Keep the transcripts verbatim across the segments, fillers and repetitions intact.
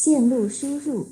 线路输入。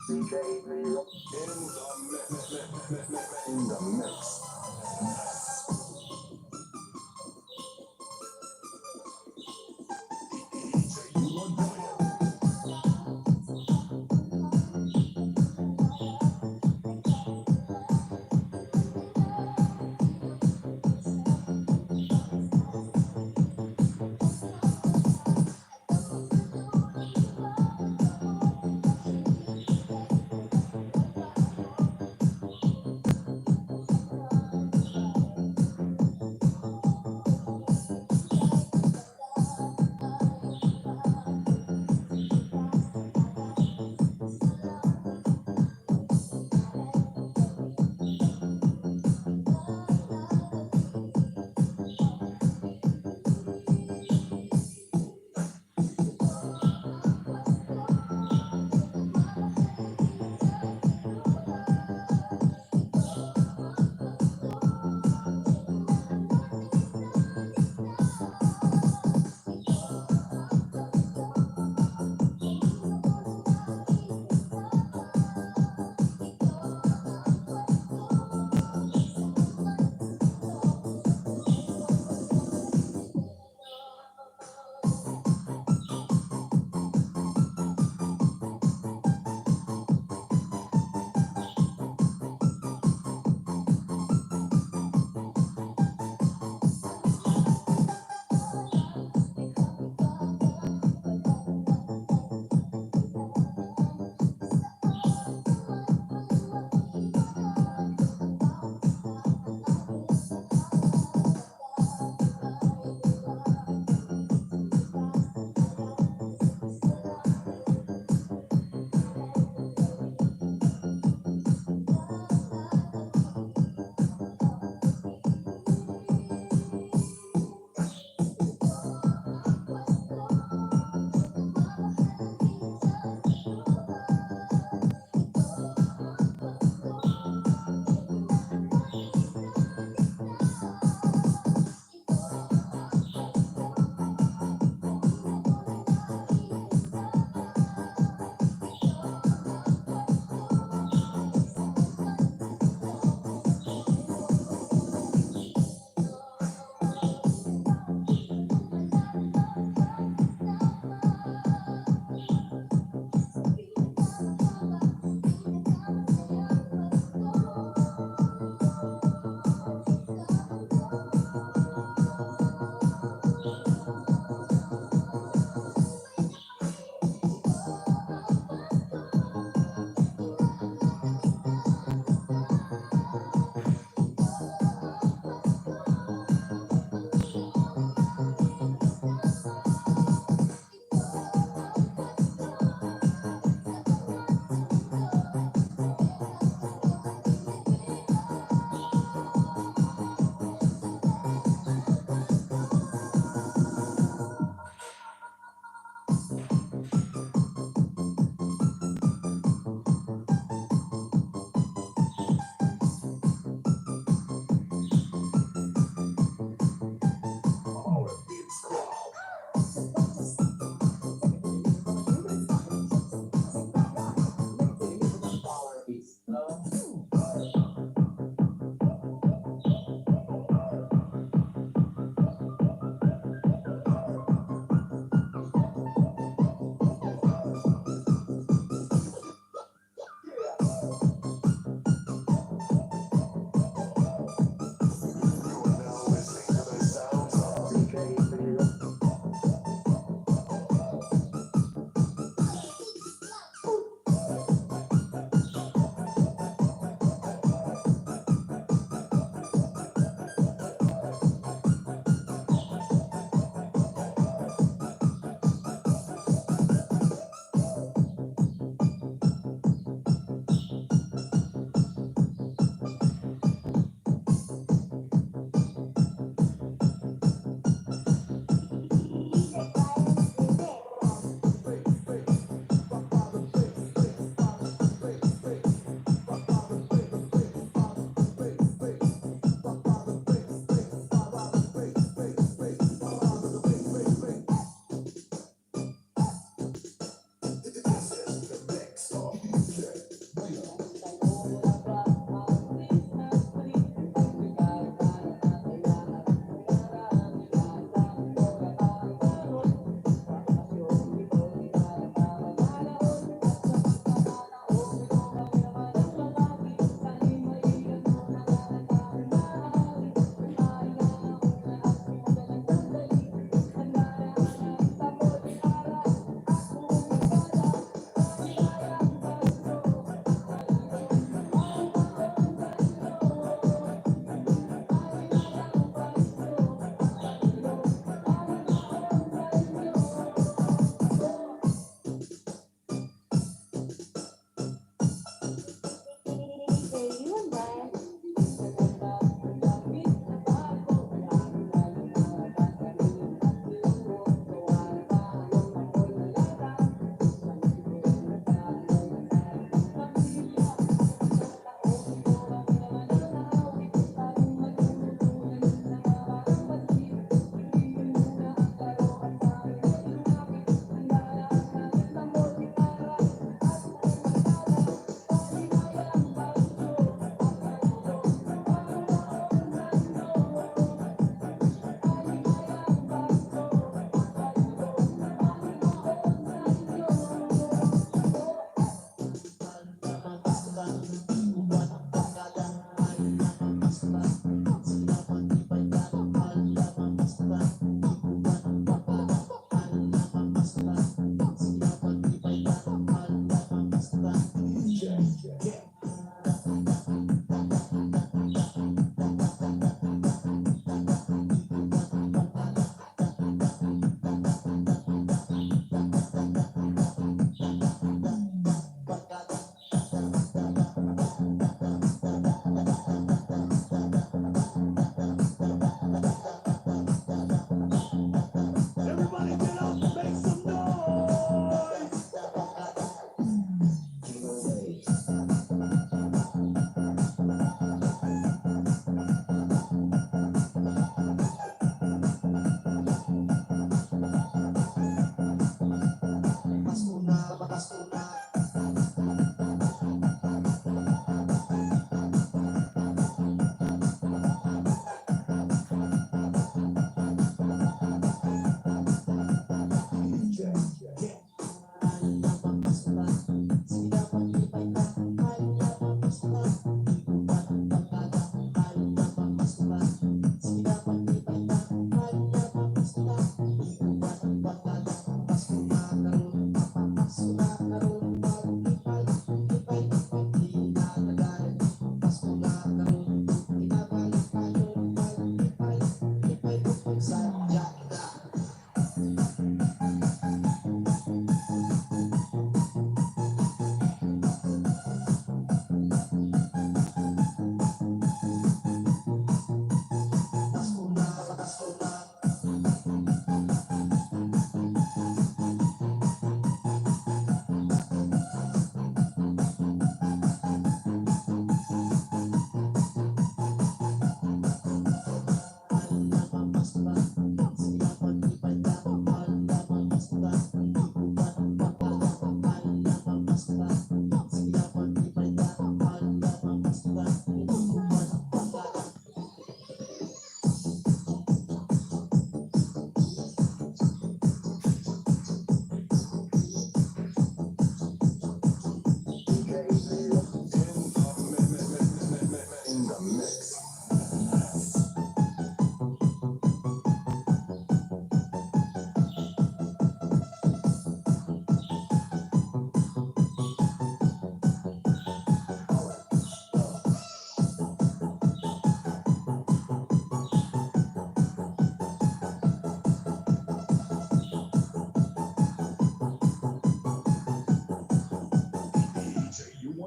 D J Real in the mix. In the mix.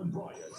Brian.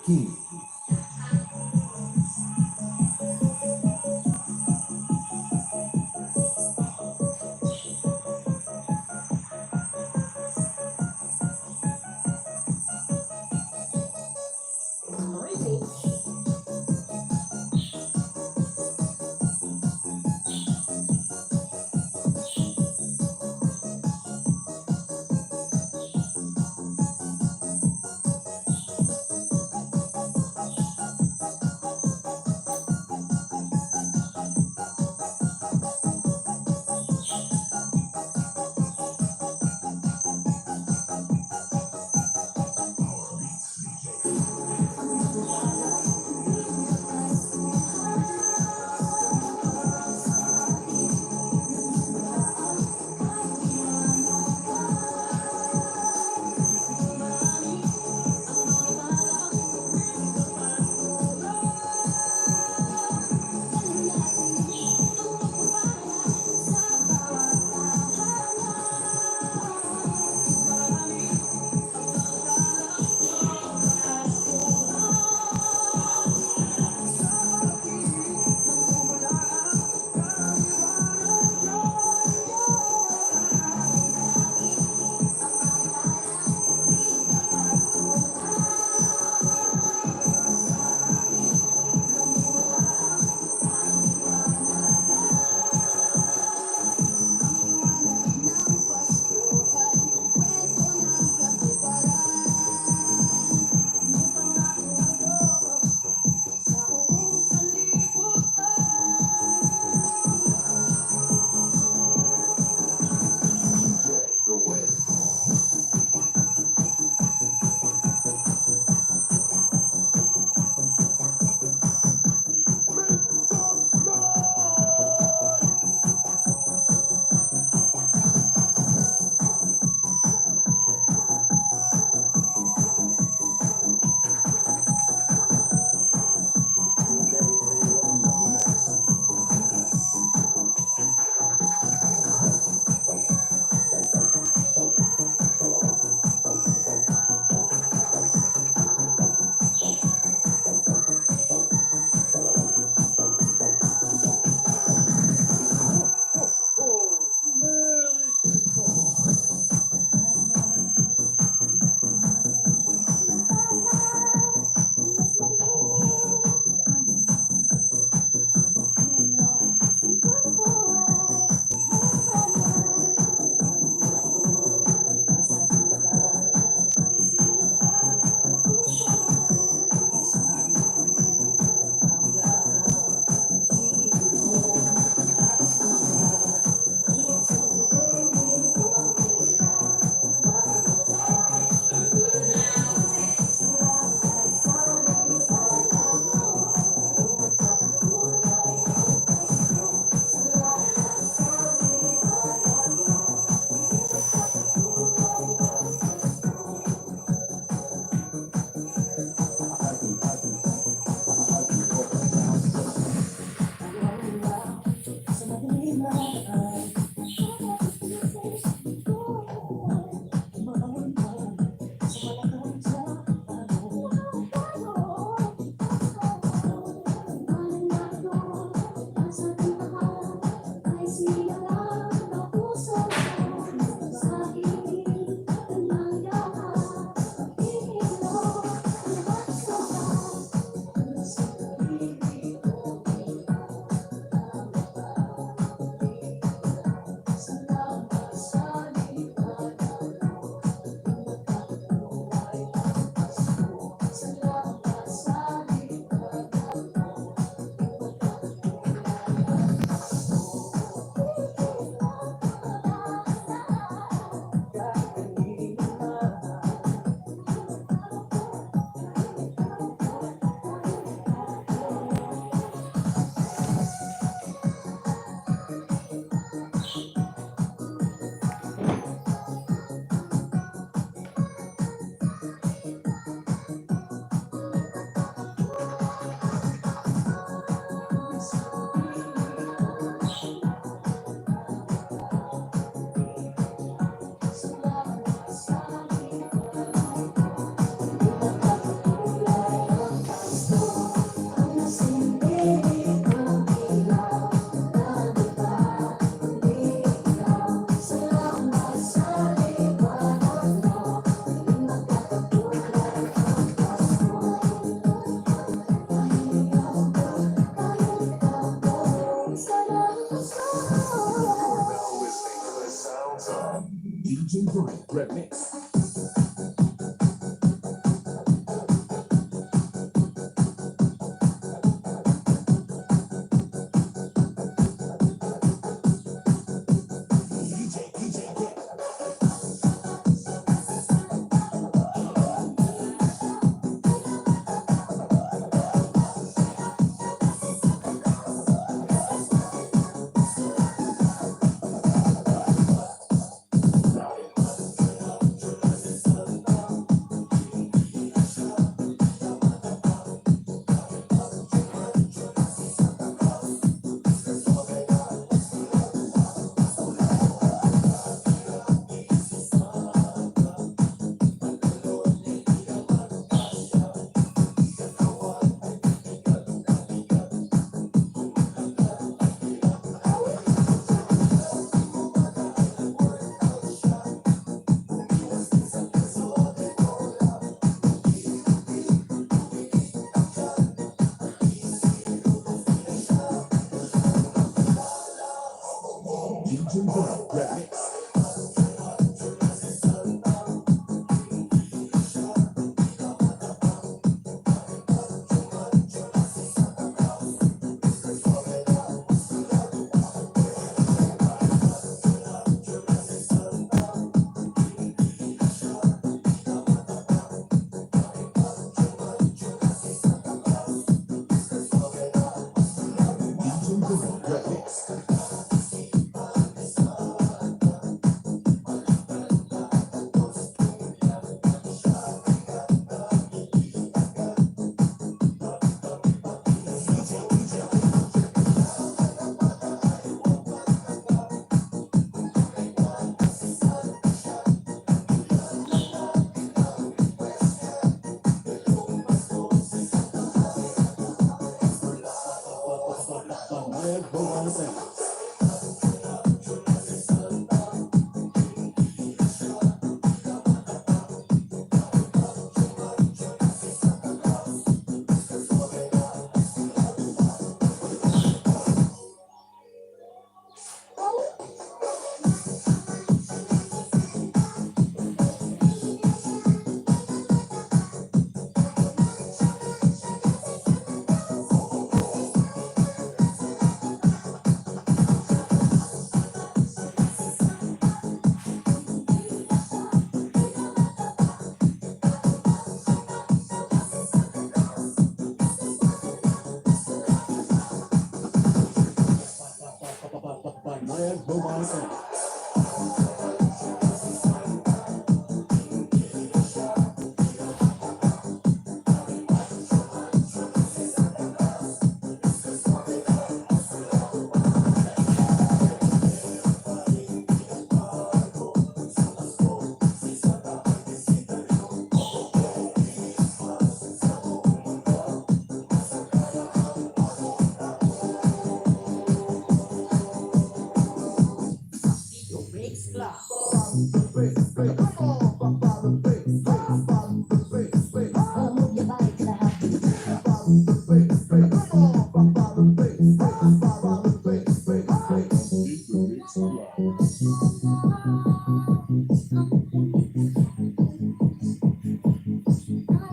Hmm. Remix.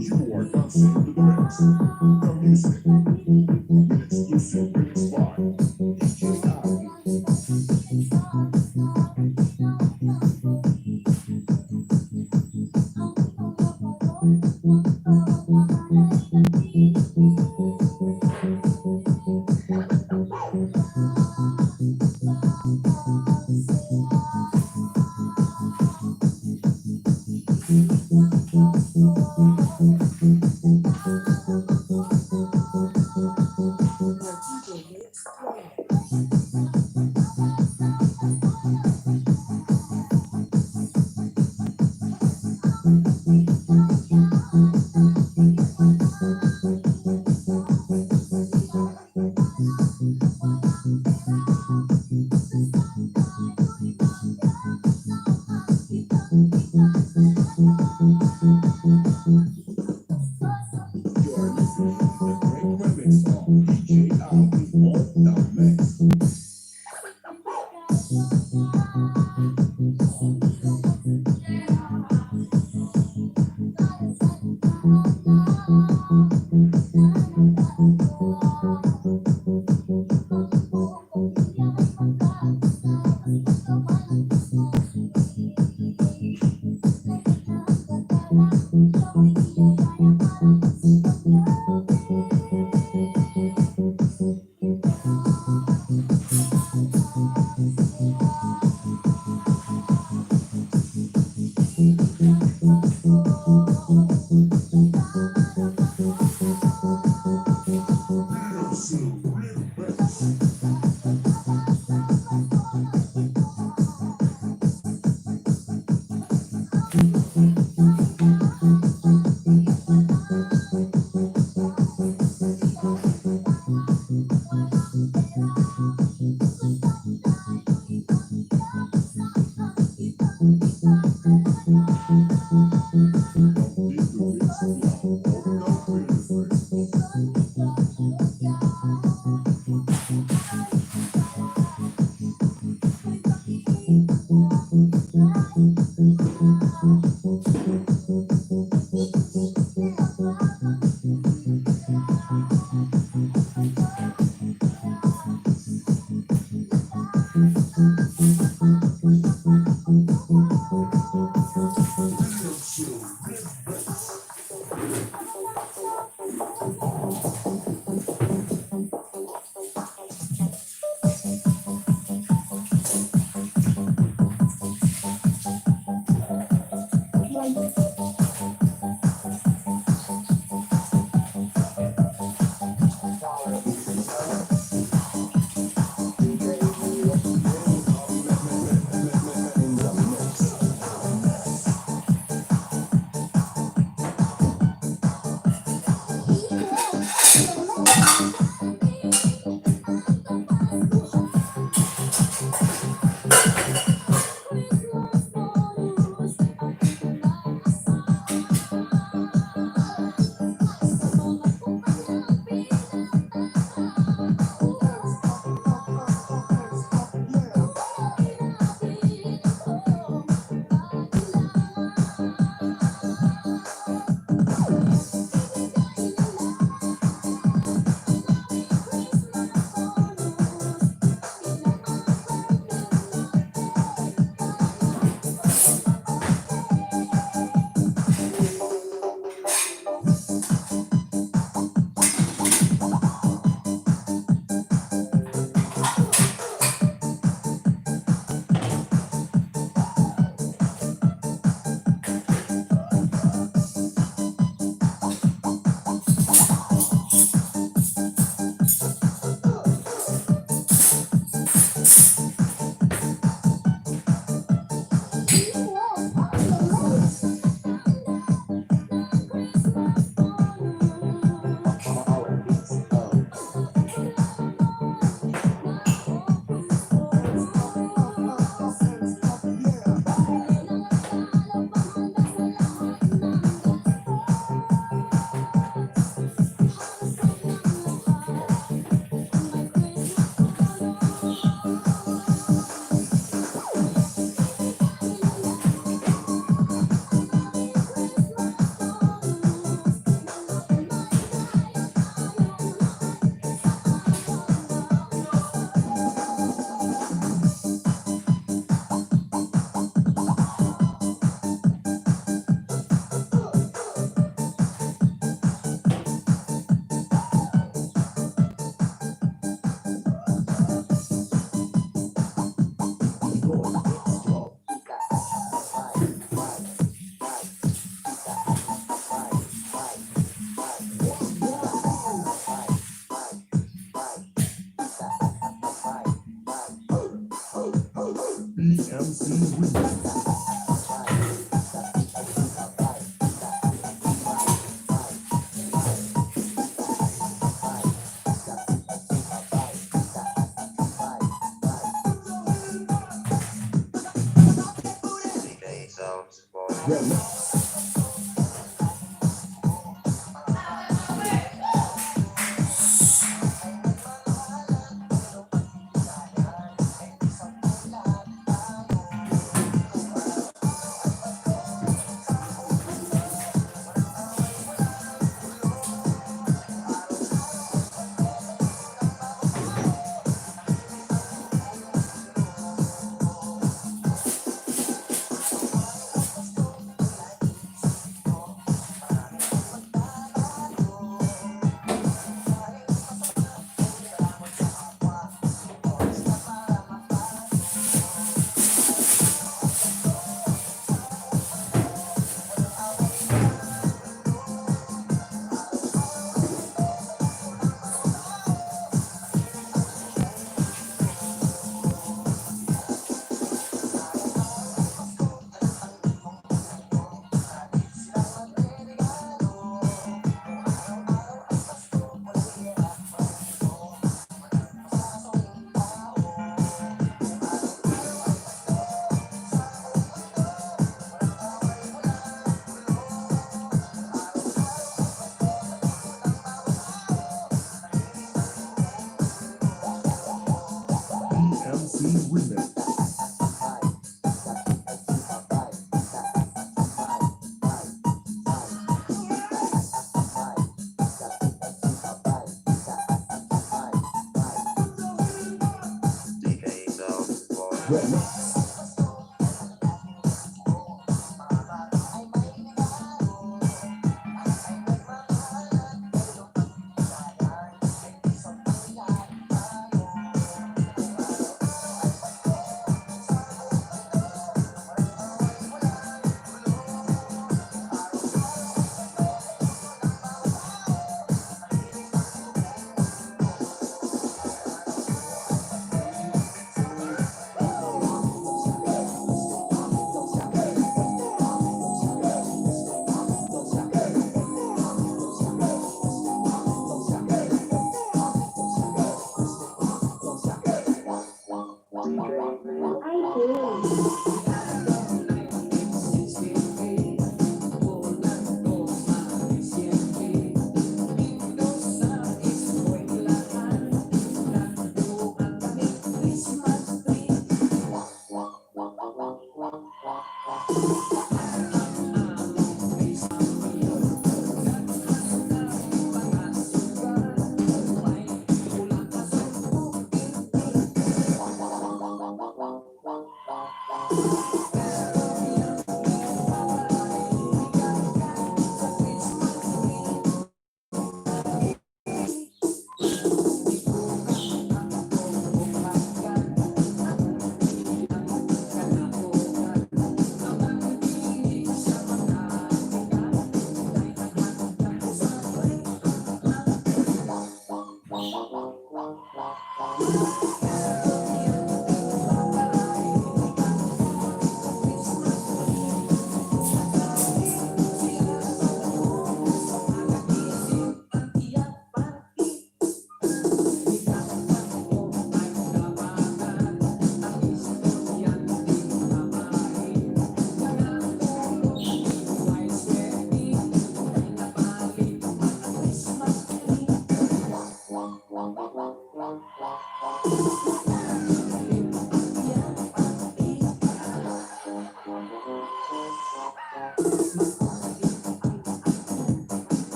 You are dancing to the best. The music. Exclusive remix by D J Abby. You are listening to the great remix of D J Abby on the mix. B M C Remix. Remix.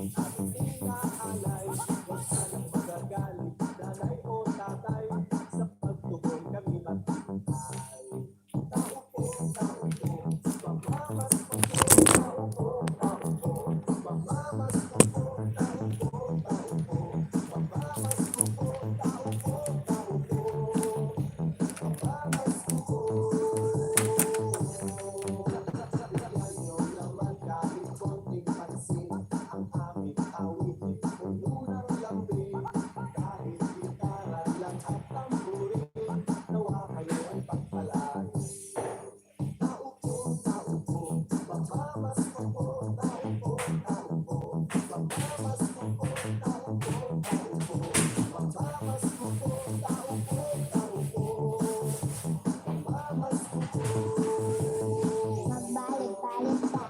Magbalik-balik ka.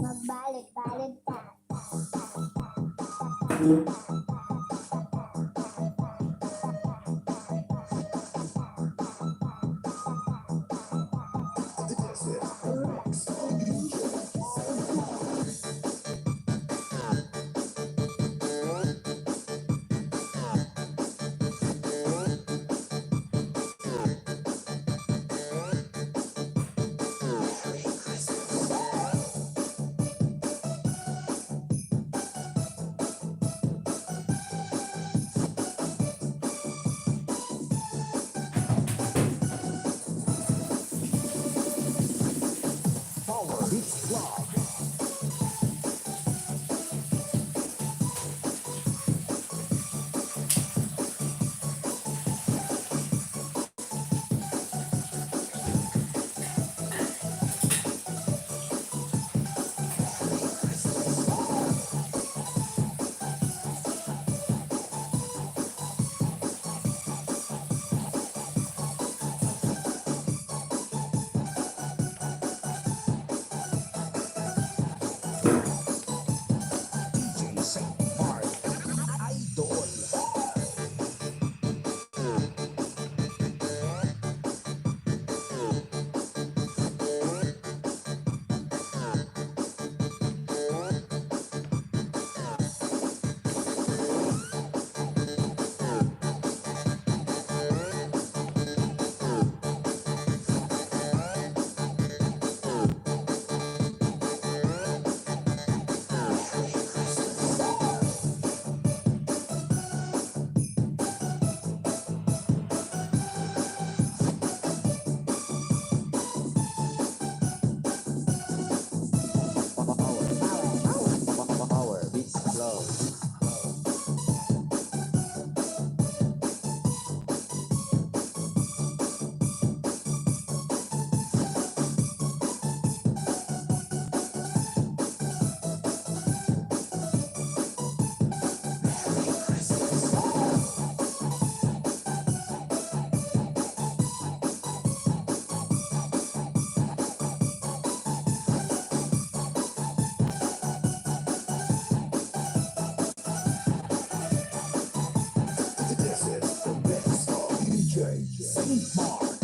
Magbalik-balik ka. Saint Mark.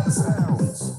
Sounds.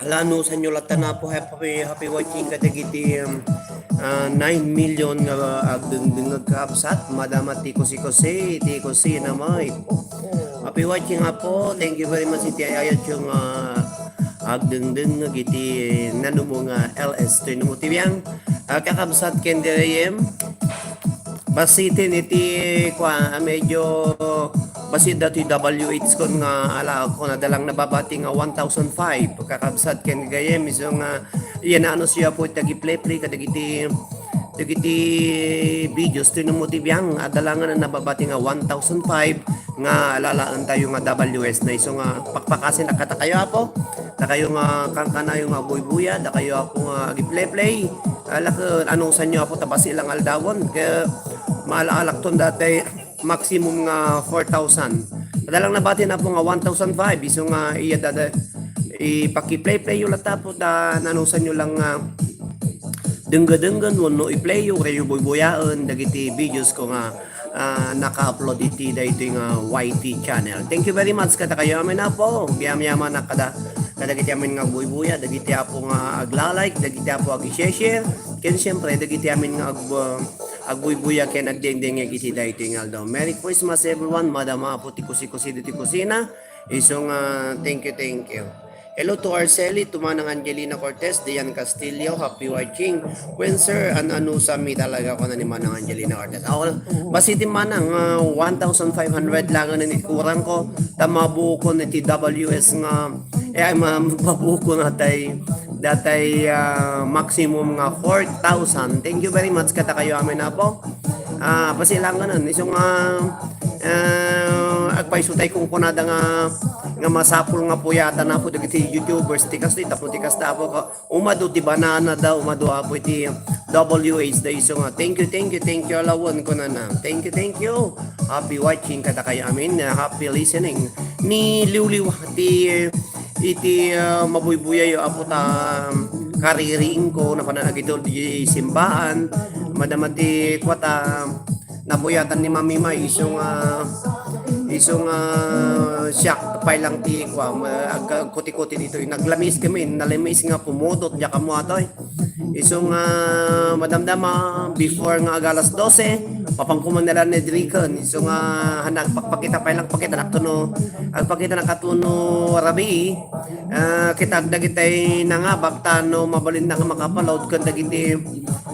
Hala, no, sanyo latta na po, happy, happy watching kadagiti, um, ah, nine million nga agdengdeng nga kabsat. Madama ti kusi-kusi, ti kusina, may. Happy watching nga po. Thank you very much iti ayat yung, ah, agdengdeng nga giti nanumo nga L S to inumo ti biang. Ah, kakabsat ken dirayem. Basitin iti, kua, ah, medyo basit datoy W H kon nga ala, kon adalang nababati nga one thousand five. Kakabsat ken gayem, isu nga, yan, ano siya po, iti agiplay-play kadagiti, dagiti videos, ti no mo ti biang, adalangan na nababati nga one thousand five, nga alalaentayo nga W S na isu nga pakpakasin a kadakayo, apo. Dakayo nga kankanayo nga agbuybuya, dakayo, apo, nga agiplay-play. Ala ket anusanyo, apo, ta basi lang aldawen. Kaya maalaalakton dati maximum nga four thousand. Adalang nabati na po nga one thousand five. Isu nga iya dada, ipakiplay-play yo latta po da nanusanyo lang nga dengga-denggan wenno i-play yo, kayo buybuyaen dagiti videos ko nga, ah, naka-upload iti daytoy nga Y T channel. Thank you very much kadakayo amin, apo. Yamyaman a kada, kadagiti amin nga agbuybuya, dagiti apo nga agla-like, dagiti apo ag-share, ken siyempre dagiti amin nga ag-, agbuybuya ken agdengdengngeg iti daytoy nga aldaw. Merry Christmas, everyone. Madama, apo, ti kusi-kusi ditoy kusina. Isu nga, thank you, thank you. Hello to Arceli, to Manang Angelina Cortez, Dian Castillo, happy watching. Kwen, sir, an-anusam mi talaga, kuna ni Manang Angelina Cortez. Ako, basi ti Manang, ah, one thousand five hundred lang an inikurang ko. Ta mabuo ko ni ti W S nga, eh, ay, ma-, mabuo ko na tay, datay, ah, maximum nga four thousand. Thank you very much kadakayo amin, apo. Ah, pasilanganan. Isu nga, ah, agpayso tay kunkunada nga, nga masapul nga puyatan, apo, dagiti YouTubers, ti kastoy, tapno ti kasta, apo, ka-, umadu ti banana da, umadu, apo, iti W H da, isu nga, "Thank you, thank you, thank you, alawen," kunana. Thank you, thank you. Happy watching kadakayo amin, ah, happy listening. Ni Liwliw, ti, iti, ah, mabuybuyayo, apo, ta, kaririing ko, napanan agitur di simbaan, madama ti kuata, napuyatan ni Mami May, isu nga, Isu nga siak pay lang ti kuan, agkuti-kuti ditoy. Naglamis kami, nalamis nga pumudot diak ammo atoy. Isu nga madamdama before nga agalas dose, papankuman nila ni Drikon. Isu nga hanag pakpakita pay lang, pakita nakto no, agpakita nakto no rabii. Ah, kita dagiti nangabak ta no mabalin na nga makapaload ken dagiti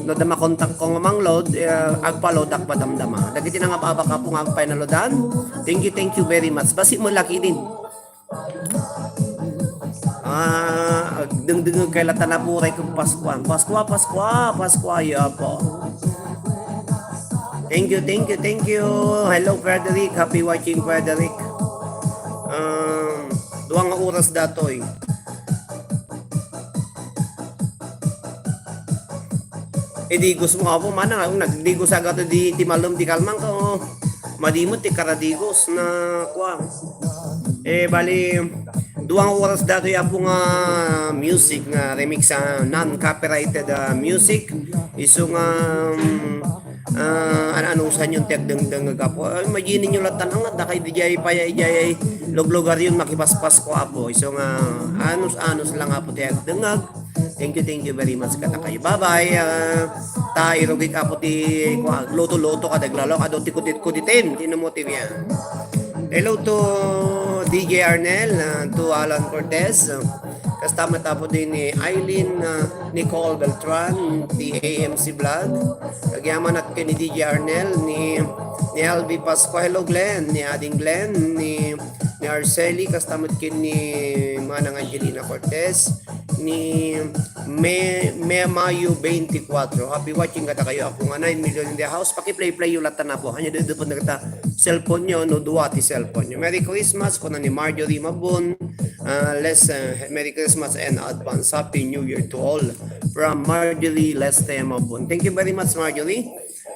no da makontakko nga mangload, eh, agpaload ak madamdama. Dagiti nangabak apo nga agpay naloadan. Thank you, thank you very much. Basi mo laki din. Ah, agdengdengeg kay lata napuray kong Paskuan. Paskua, Paskua, Paskua, ya po. Thank you, thank you, thank you. Hello, Frederick. Happy watching, Frederick. Um, dua nga oras datoy. Idigos mo apo, mana nga, nagdigos agato di ti malem ti kalman ko. Madimot ti karadigos na kuan. Eh, bali, dua nga oras datoy apo nga music nga remix, ah, non-copyrighted, ah, music. Isu nga, um, ah, an-anusan yun ti agdengdengeg apo. Ah, imagine nyo latta nga, dakay di jay paya, ijay luglugar yun, makipaspas ko apo. Isu nga, anus-anus lang apo ti agdengag. Thank you, thank you very much kadakayo. Bye-bye. Ah, ta irugik apo ti, kua, luto-luto ka, daglalo ka, do ti kudit-kuditin. Tino mo ti biya. Hello to D J Arnel, ah, to Alan Cortez, ah, kasta met apo din ni Eileen, ah, Nicole Beltran, ti A M C Vlog. Agyaman at ken ni D J Arnel, ni, ni Albi Pascua. Hello, Glenn, ni Ading Glenn, ni, ni Arceli, kasta met ken ni Manang Angelina Cortez, ni May, May, Mayo twenty-four. Happy watching kadakayo, apo nga nine million in the house. Paki-play-play yo latta na po. Hanya dede po nagta cellphone nyo, no, dua ti cellphone nyo. Merry Christmas, kuna ni Marjorie Mabon. Ah, let's, ah, Merry Christmas and advance Happy New Year to all. From Marjorie Leste Mabon. Thank you very much, Marjorie.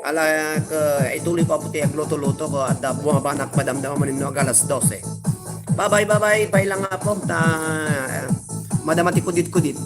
Ala, ka, ituloy pa po ti agluto-luto ko at, ah, bumabanak madamdama maninno agalas dose. Bye-bye, bye-bye. Pay lang nga po. Ta, madama ti kudit-kudit.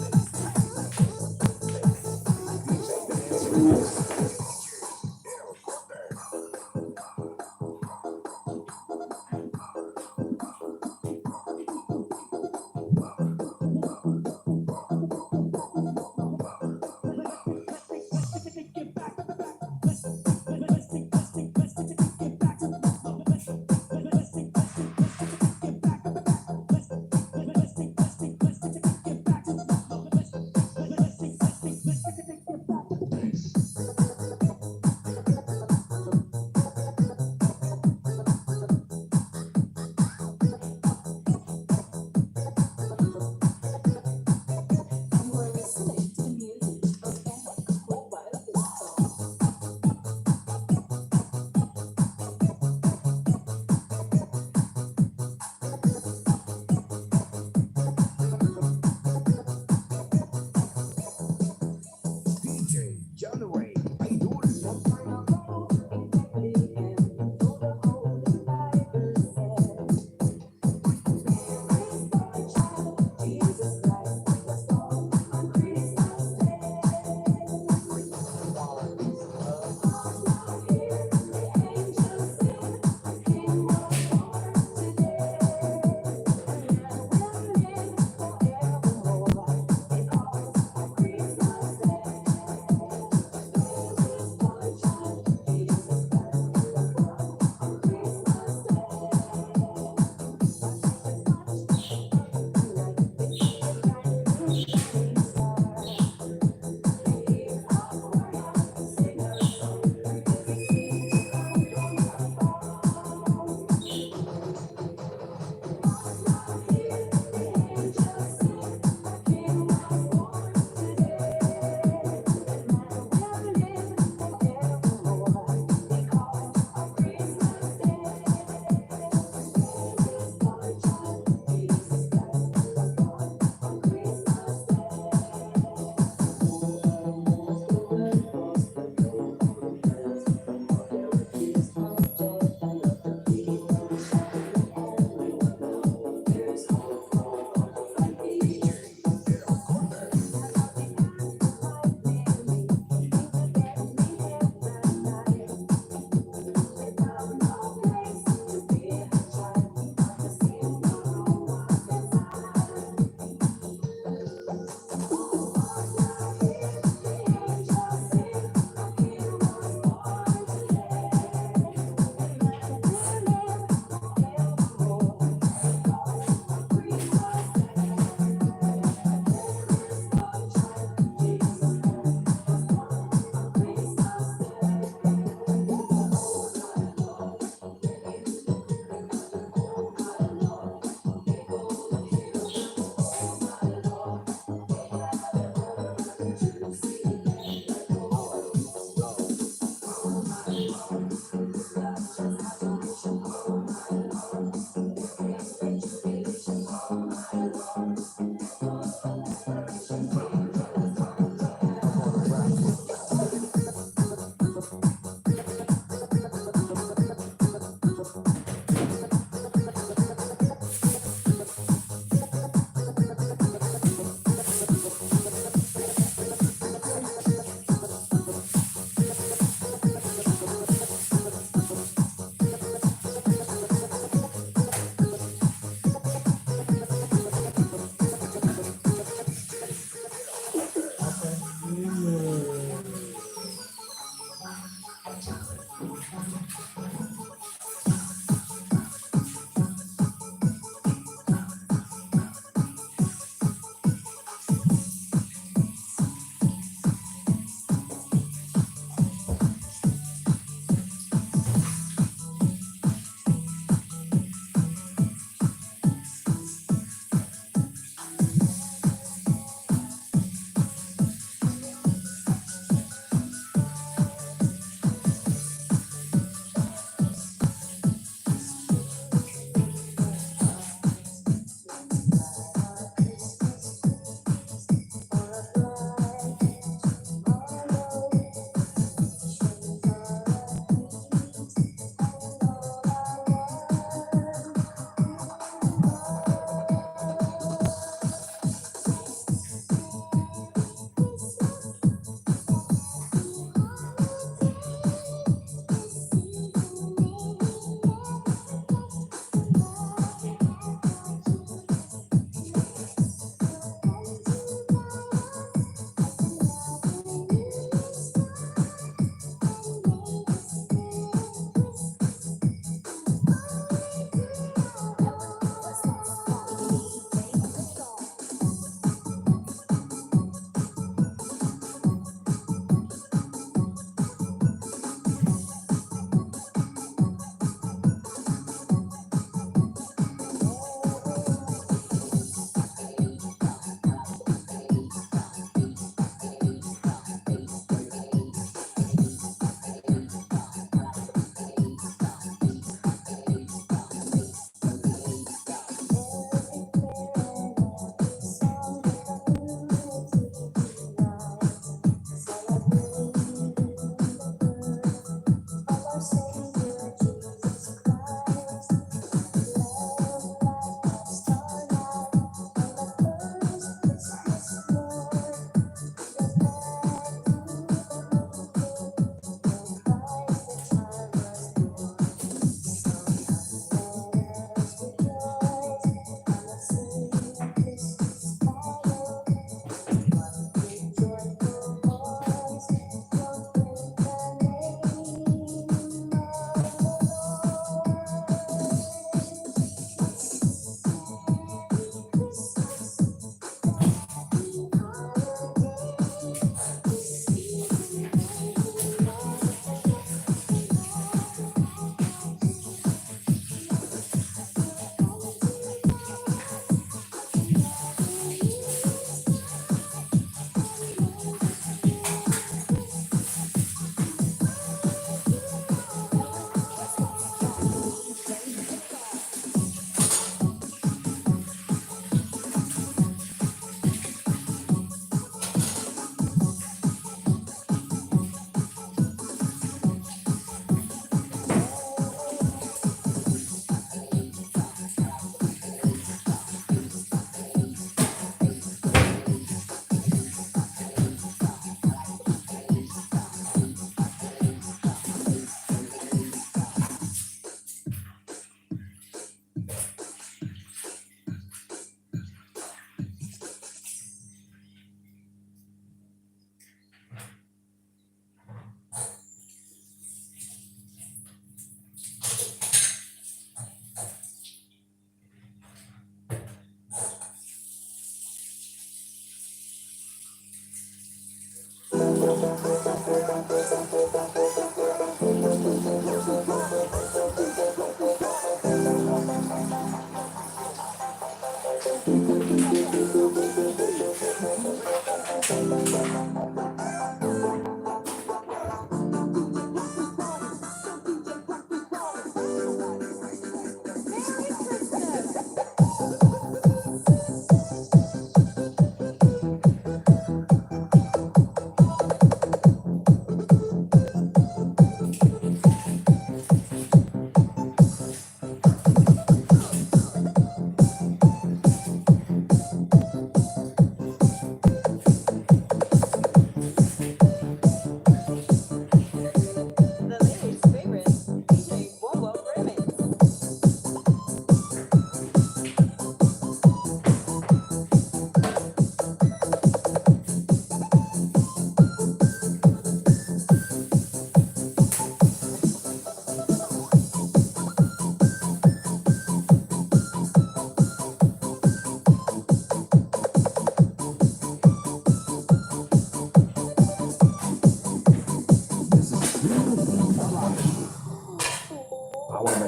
D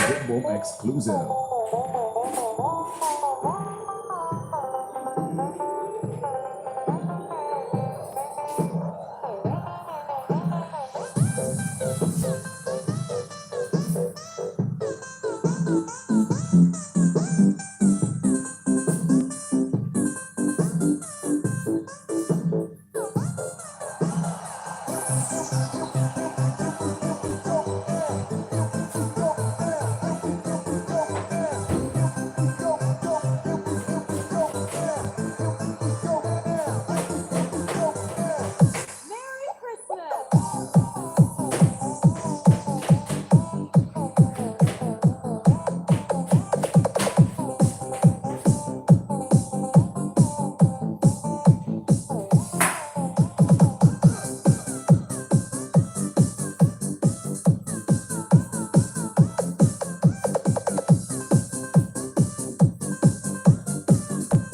J Boom exclusive.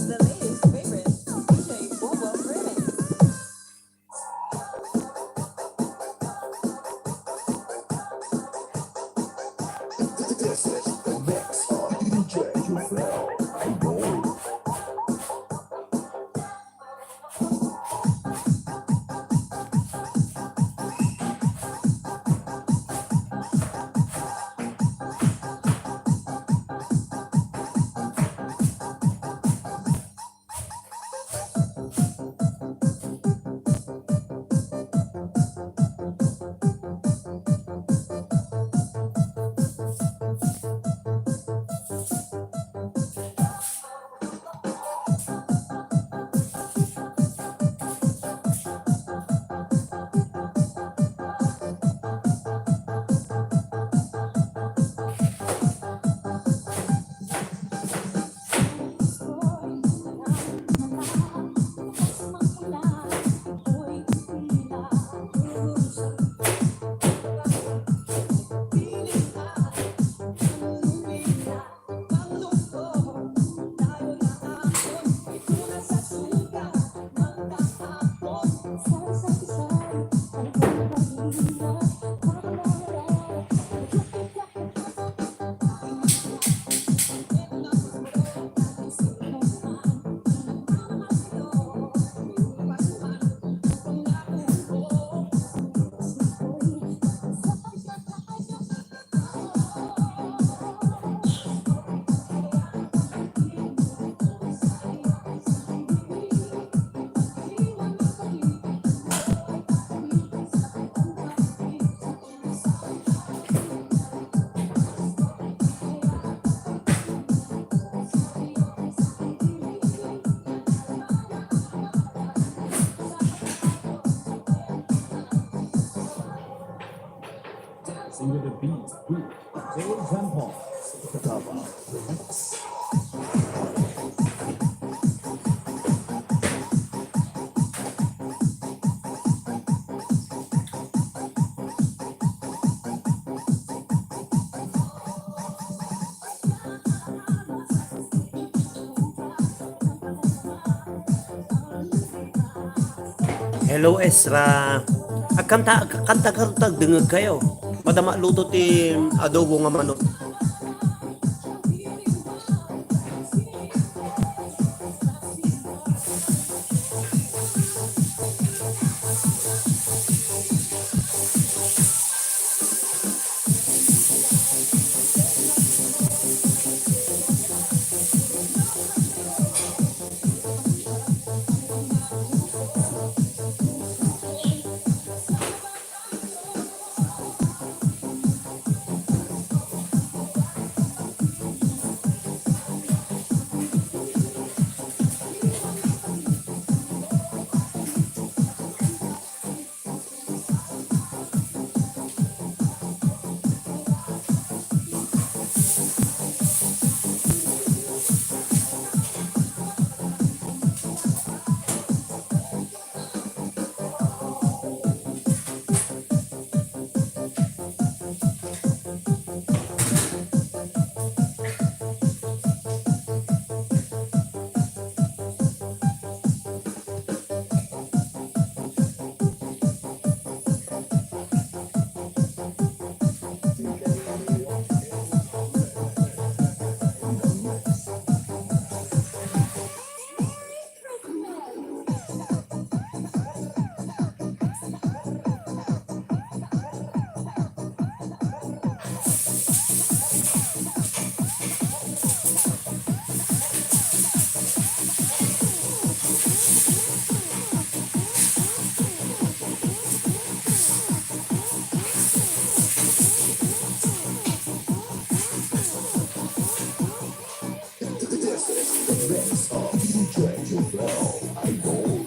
The latest favorite, D J Bobo Remix. This is the mix of D J Jufel. I know. Dancing with the beat, with J Van Paul. Tama. Hello, Ezra. Agkanta, agkanta ka, agdengngeg kayo. Madama luto ti adobo nga manok. Next up, D J Jubel Idol.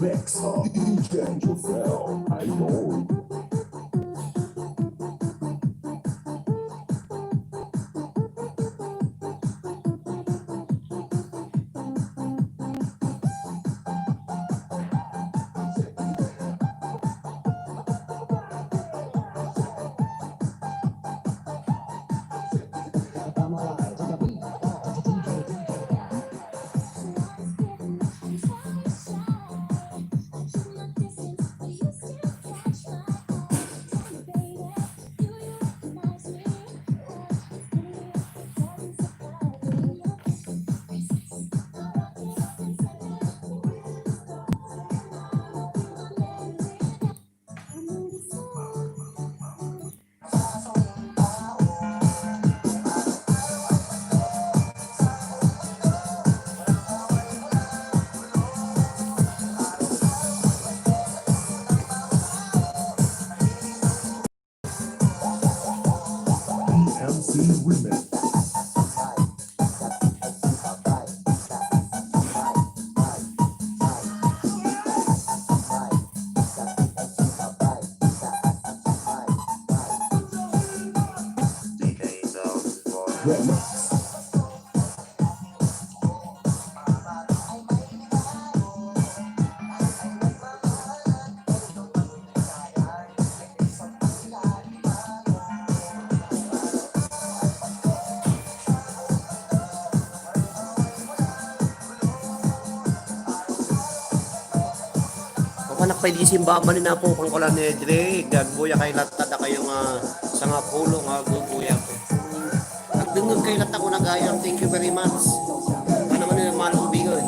Next up, D J Jovell Idol. D M C Remix. Remix. Apo, anak, pay di simba, manin, Apo, kangkulan ni Dre, agbuya kay latta dakayo nga sangapulo nga agbuya, Apo. Agdengngeg kay latta ko nagayam. Thank you very much. Ano man yung mahal kong bigoy.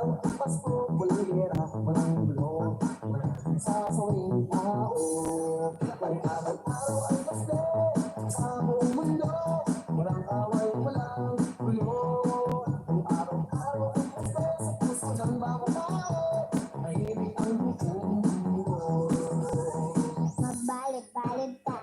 Pasko, walang gera, walang gulo, walang sasawing tao. May araw-araw ay Pasko sa buong mundo. Walang away, walang gulo. Ang araw-araw ay Pasko sa puso ng bawat tao. Tahimik ang buong mundo. Magbalid-balid ka.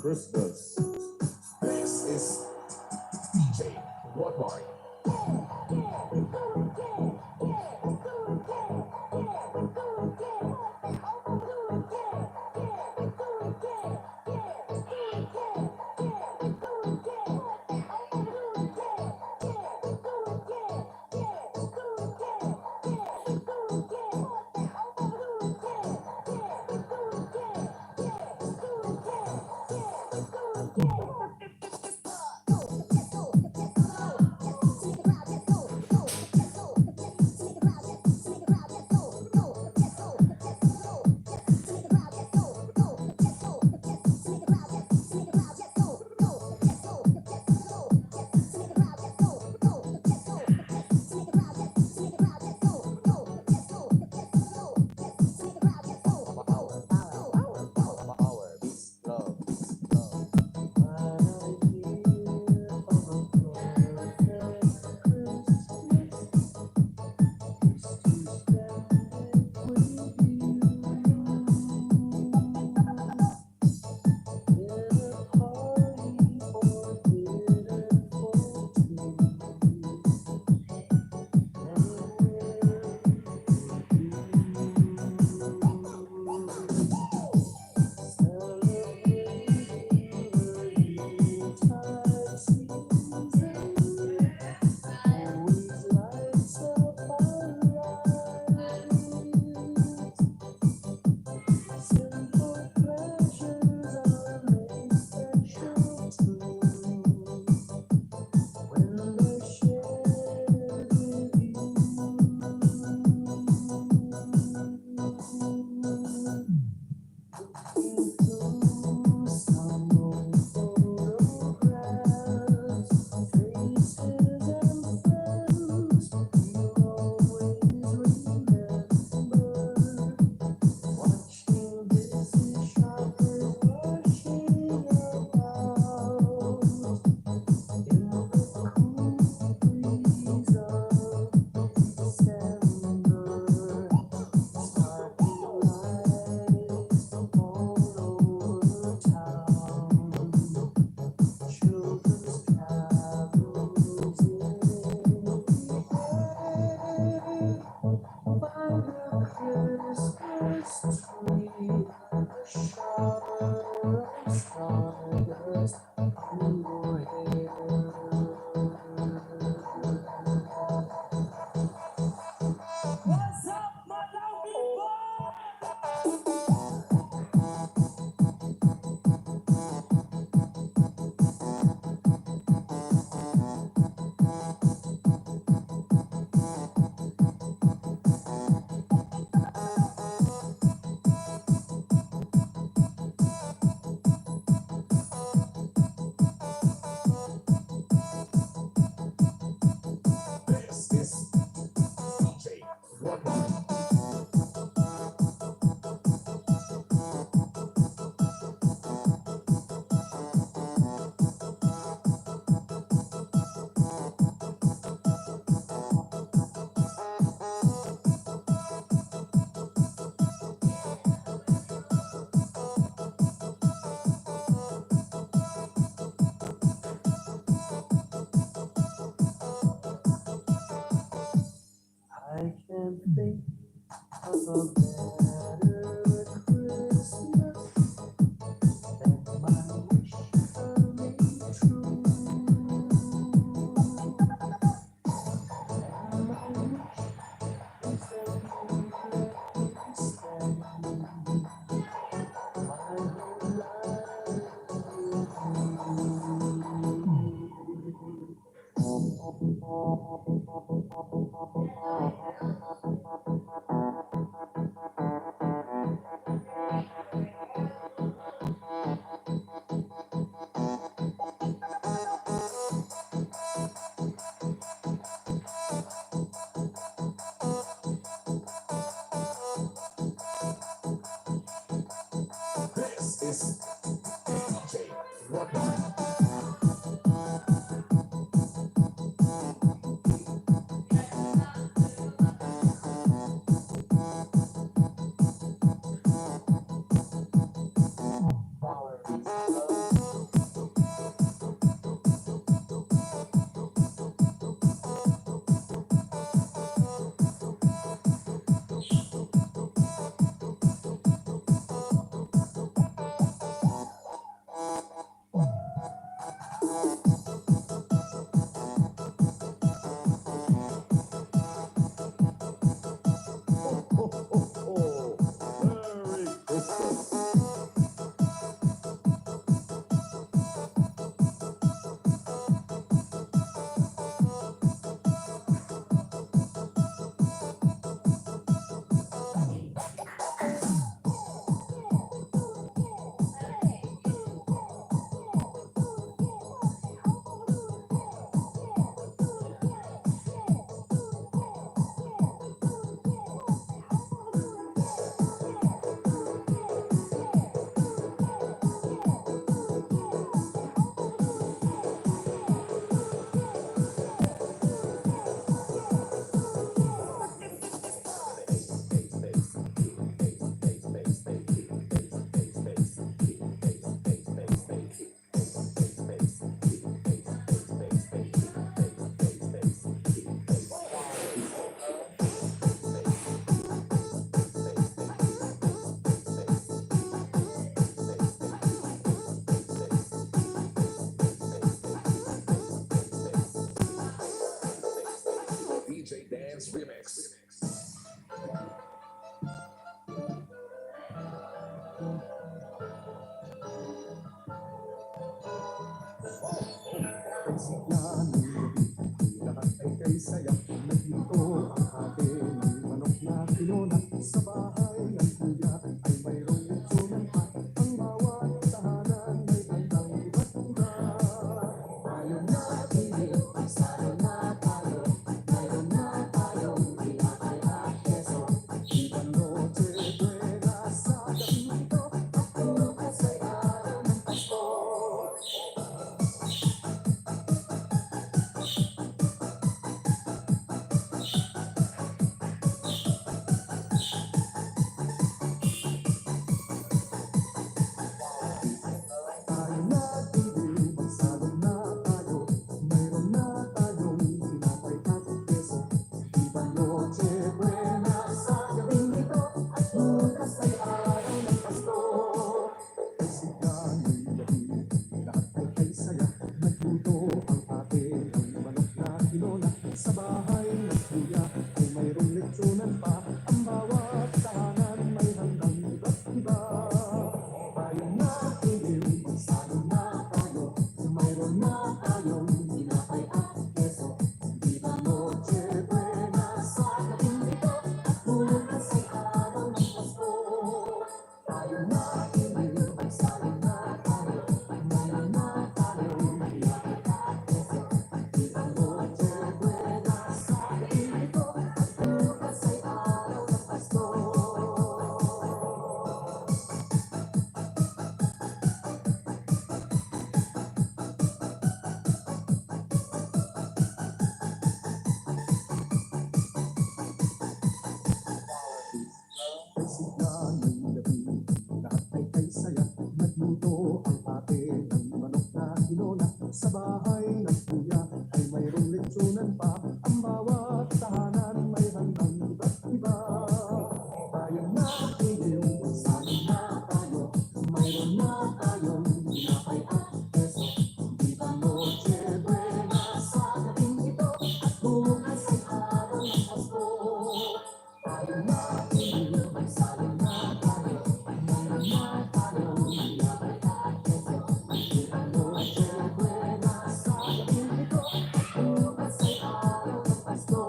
This is D J Rodmart. What's up, Madam Big Boy? This is D J Rodmart. I can't think of a better Christmas than my wish coming true. And my wish is that you let me spend my whole life with you. This is D J Rodmart. Yan, lahat ay kay saya. Nagluto ang ate ng manok na kinuna. Sa bahay ng kuya ay mayroong lechonan pa. Ang bawat tahanan may handang iba't iba. Tayo na, tigil, magsalo na tayo. Mayroon na tayong tinapay at keso. Di ba noche buena sa gabing ito? At bukas ay araw ng Pasko. Tayo na, tigil, magsalong na tayo. Mayroon na tayong tinapay at keso. Di ba noche buena sa gabing ito? At bukas ay araw ng Pasko. Sigarilyo, lahat ay kay saya. Nagluto ang ate ng manok na kinuna. Sa bahay ng kuya ay mayroong lechonan pa. Ang bawat tahanan may handang iba't iba. Tayo na, tigil, magsalo na tayo. Mayroon na tayong tinapay at keso. Di ba noche buena sa gabing ito? At bukas ay araw ng Pasko. Tayo na, tigil, magsalo na tayo. Mayroon na tayong tinapay at keso. Di ba noche buena sa gabing ito? At bukas ay araw ng Pasko. Pagsigla ng gabi, lahat ay kay saya. Nagluto ang ate ng manok na kinuna. Sa bahay ng kuya ay mayroong lechonan pa. Ang bawat tahanan may handang iba't iba. Tayo na, tigil, magsalo na tayo. Mayroon na tayong tinapay at keso. Di ba noche buena sa gabing ito? At bukas ay araw ng Pasko. Tayo na, tigil, magsalo na tayo. Mayroon na tayong tinapay at keso. Di ba noche buena sa gabing ito? At bukas ay araw ng Pasko.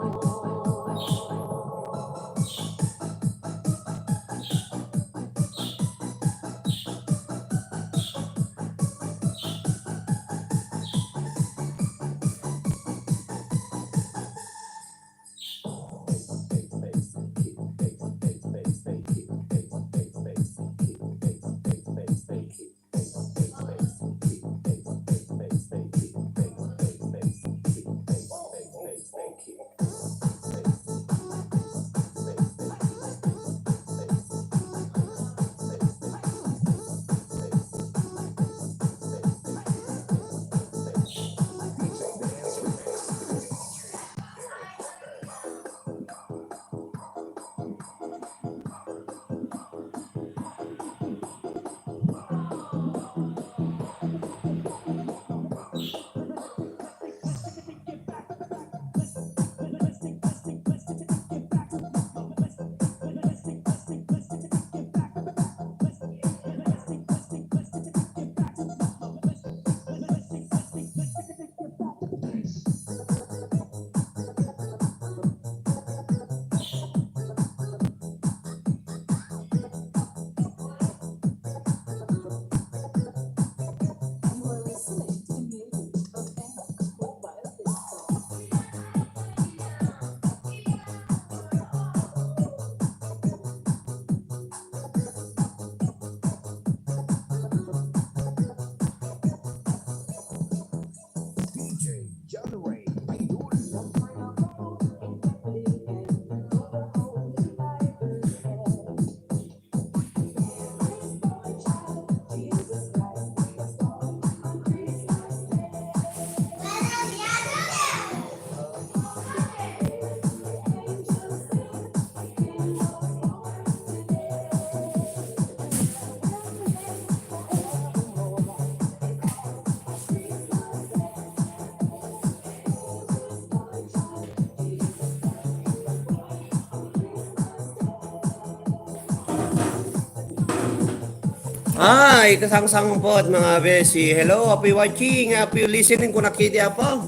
Hi, kasangsangpot, mga beshi. Hello, happy watching, happy listening. Kung nakita pa,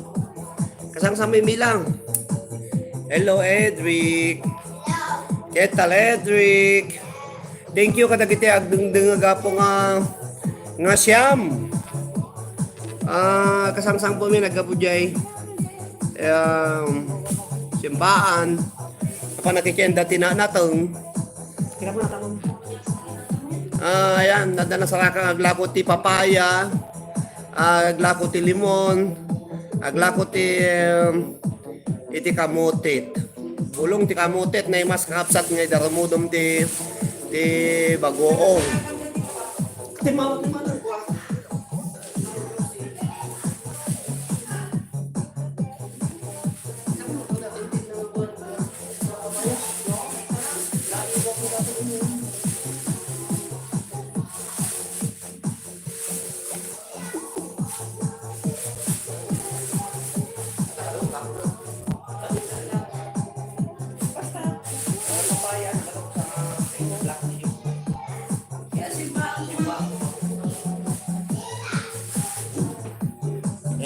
kasangsang may milang. Hello, Edric. Ketal, Edric. Thank you kadagiti agdengdengeg, Apo, nga, nga siam. Ah, kasangsangpot mi naggapu jay, um, simbaan. Apan nakikenda ti na-, nateng. Kira mo na, tapon. Ah, ayan, adda nasarakan, aglako ti papaya, ah, aglako ti limon, aglako ti, um, iti kamutit. Bulong ti kamutit, naimas kakabsat nga idarumudom ti, ti bagoong. Ti ma-, ti ma-,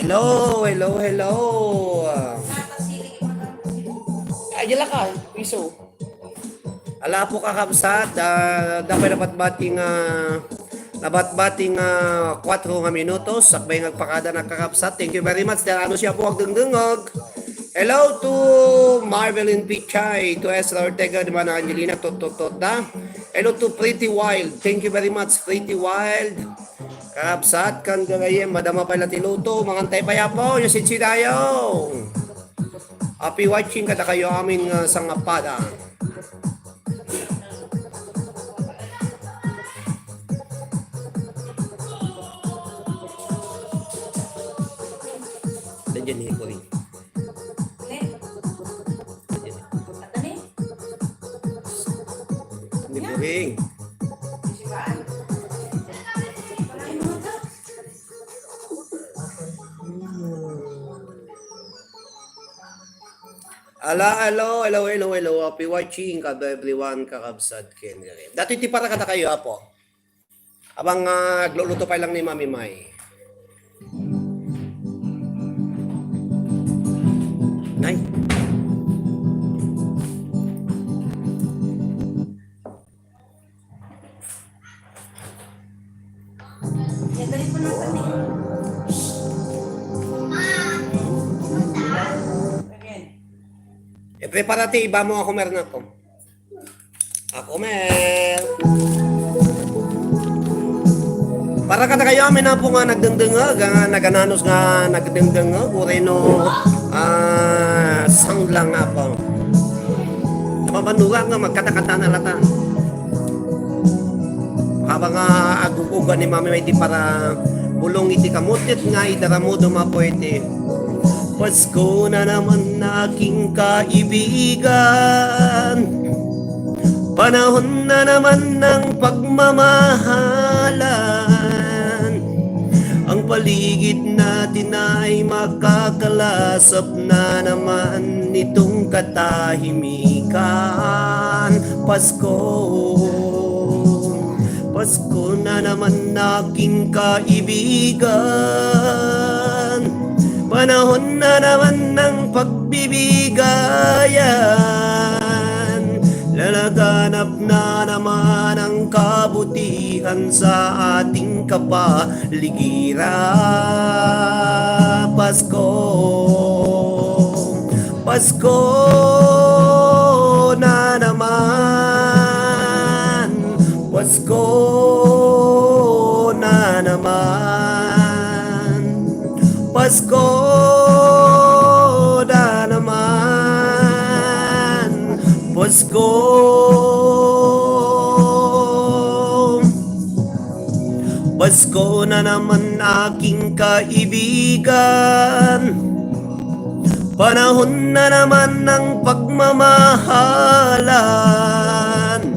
Hello, hello, hello. Ay, dyan lang ka, piso. Ala po, kakabsat, ah, dapat nabatbati nga, nabatbati nga kuwatro nga minutos, sakbay nga agpakada na, kakabsat. Thank you very much. Dahil ano siya po, agdengdengag. Hello to Marvelin Pichay, to Ezra Ortega, di ba, na Angelina, tot, tot, tot, da. Hello to Pretty Wild. Thank you very much, Pretty Wild. Kakabsat, kan gagayem, madama pay la ti luto. Mangantay pay, Apo, yung sitsi tayo. Happy watching kadakayo amin nga sangapada. Nandiyan ni Cory. Ni Cory. Ala, hello, hello, hello, hello. Happy watching, kab-, everyone, kakabsat, ken diri. Dati ti para kadakayo, Apo. Abang, ah, agluluto pay lang ni Mami May. Nay. Again. E, prepara ti iba mo, ako meron ako. Ako meron. Para kadakayo amin, Apo, nga nagdengdengeg, nga nagananos nga nagdengdengeg, uray no, ah, sound lang, Apo. Mabanura nga magkatakata na lata. Habang, ah, agug-ugan ni Mami May ti para bulong iti kamutit nga idaramudom, Apo, iti Pasko na naman, aking kaibigan. Panahon na naman ng pagmamahalan. Ang paligid natin ay makakalasap na naman nitong katahimikan. Pasko, Pasko na naman, aking kaibigan. Panahon na naman ng pagbibigayan. Lalaganap na naman ang kabutihan sa ating kapaligiran. Pasko, Pasko na naman. Pasko na naman. Pasko na naman. Pasko. Pasko na naman, aking kaibigan. Panahon na naman ng pagmamahalan.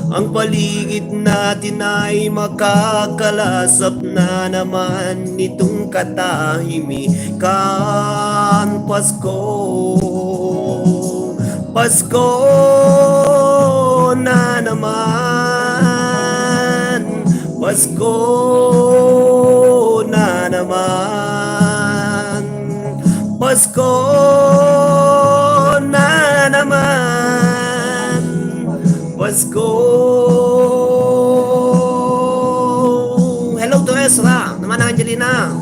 Ang paligid natin ay makakalasap na naman nitong katahimikan. Pasko, Pasko na naman. Pasko na naman. Pasko na naman. Pasko. Hello to Ezra. Naman Angelina.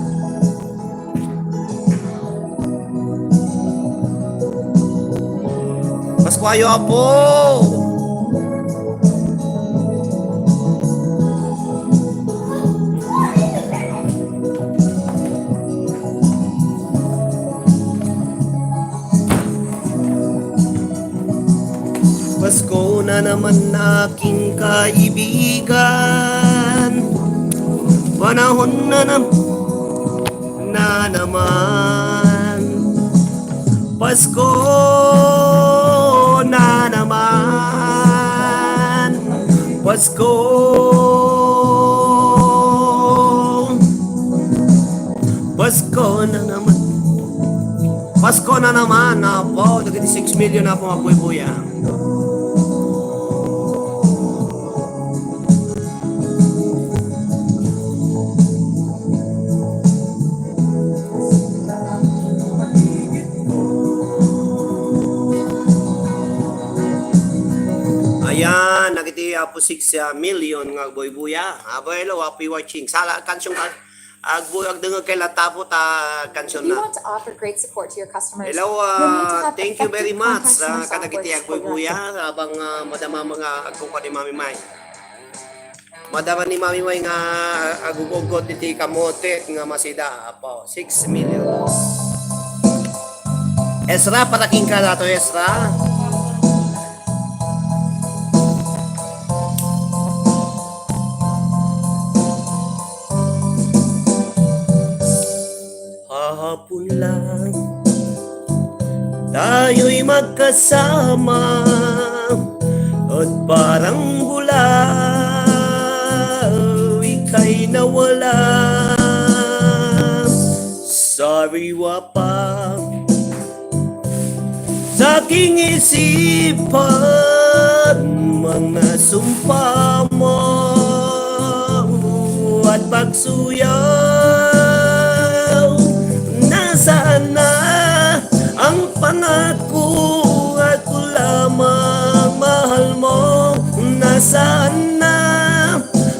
Paskuayo, Apo! Pasko na naman, aking kaibigan. Panahon na nam-, na naman. Pasko na naman. Pasko. Pasko na naman. Pasko na naman, Apo. Dagiti six million, Apo, nga buybuya. Ayan, dagiti Apo six million nga agbuybuya. Apo, hello, happy watching. Sala, kansyong ka, agbu-, agdengngeg kay latta, Apo, ta kansyonna. If you want to offer great support to your customers, hello, you'll need to ah, have thank you very effective much, contact center ah, kadagiti software to support your agbubuya, abang, ah, madama nga agkukuan ni Mami May. Madama ni Mami May nga agugugod iti kamote nga masida, Apo, six million. Ezra, para kenka dato, Ezra. Hapon lang tayo'y magkasama at parang bulaw ika'y nawala. Sariwa pa sa aking isipan, mga sumpa mo at pagsuyaw. Nasaan na ang pangako at lamang mahal mo? Nasaan na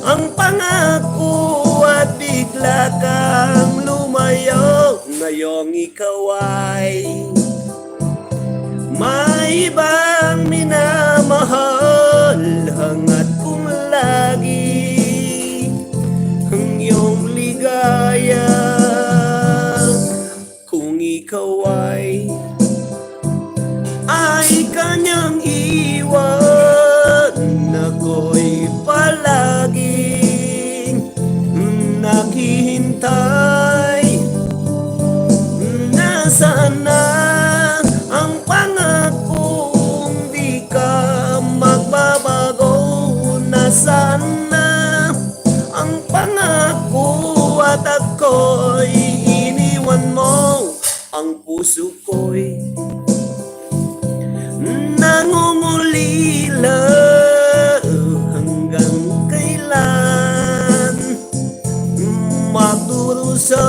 ang pangako at bigla kang lumayo? Ngayong ikaw ay may ibang minamahal, hangat kong lagi ang iyong ligaya. Kung ikaw ay, ay kanyang iwan, ako'y palaging naghihintay. Nasaan na ang pangakong di ka magbabago? Nasaan na ang pangako at ako'y iniwan mo? Ang puso ko'y nangungulila, hanggang kailan magdurusa?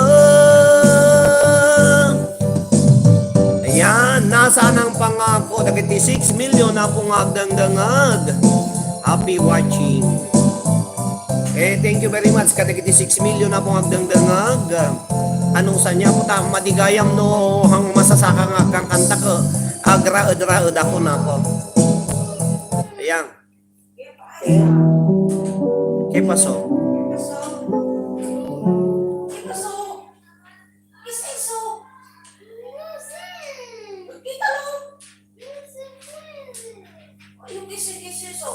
Ayan, nasaan ang pangako dagiti six million, Apo, nga agdangdangag? Happy watching. Eh, thank you very much kadagiti six million, Apo, nga agdangdangag. Ano sa niya, Apo, ta madigayam no hang masasaka nga agkankanta, agraed-raed ako na, Apo. Ayan. ¿Qué pasó? Quítalo. Ay, yung kisi-kisi, so.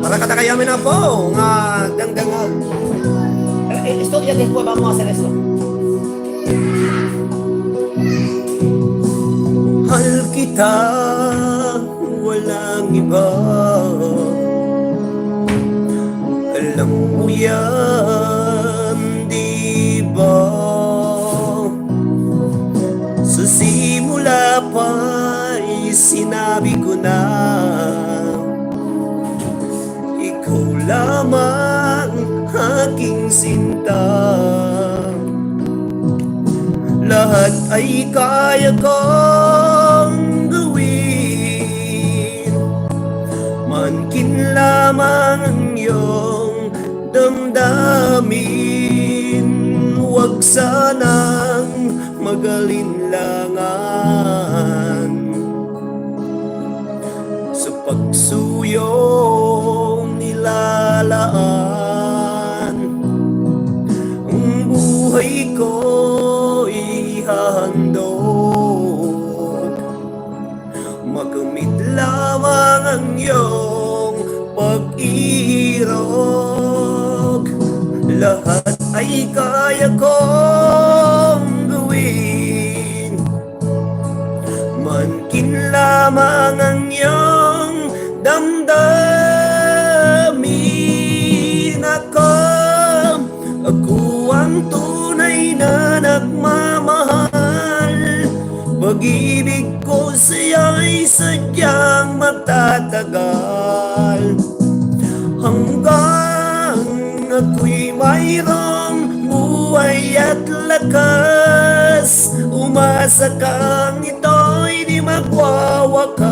Para kadakayo amin, Apo, nga dangdangan. Eh, eh, istorya din po, vamos a hacer esto. Mahal kita, walang iba. Alam mo yan, di ba? Sa simula pa'y sinabi ko na, lamang aking sinta. Lahat ay kaya kong gawin. Mankin lamang ang iyong damdamin. Huwag sanang magalinlangan sa pagsuyong nilalaan. Ang buhay ko'y hahandog. Makamit lamang ang iyong pag-irog. Lahat ay kaya kong gawin. Mankin lamang ang iyong damdamin. Ako, ako ang tunay na nagmamahal. Pag-ibig ko sa'yo'y sadyang magtatagal. Hanggang ako'y mayroong buhay at lakas, umasa kang ito'y di magwawakas.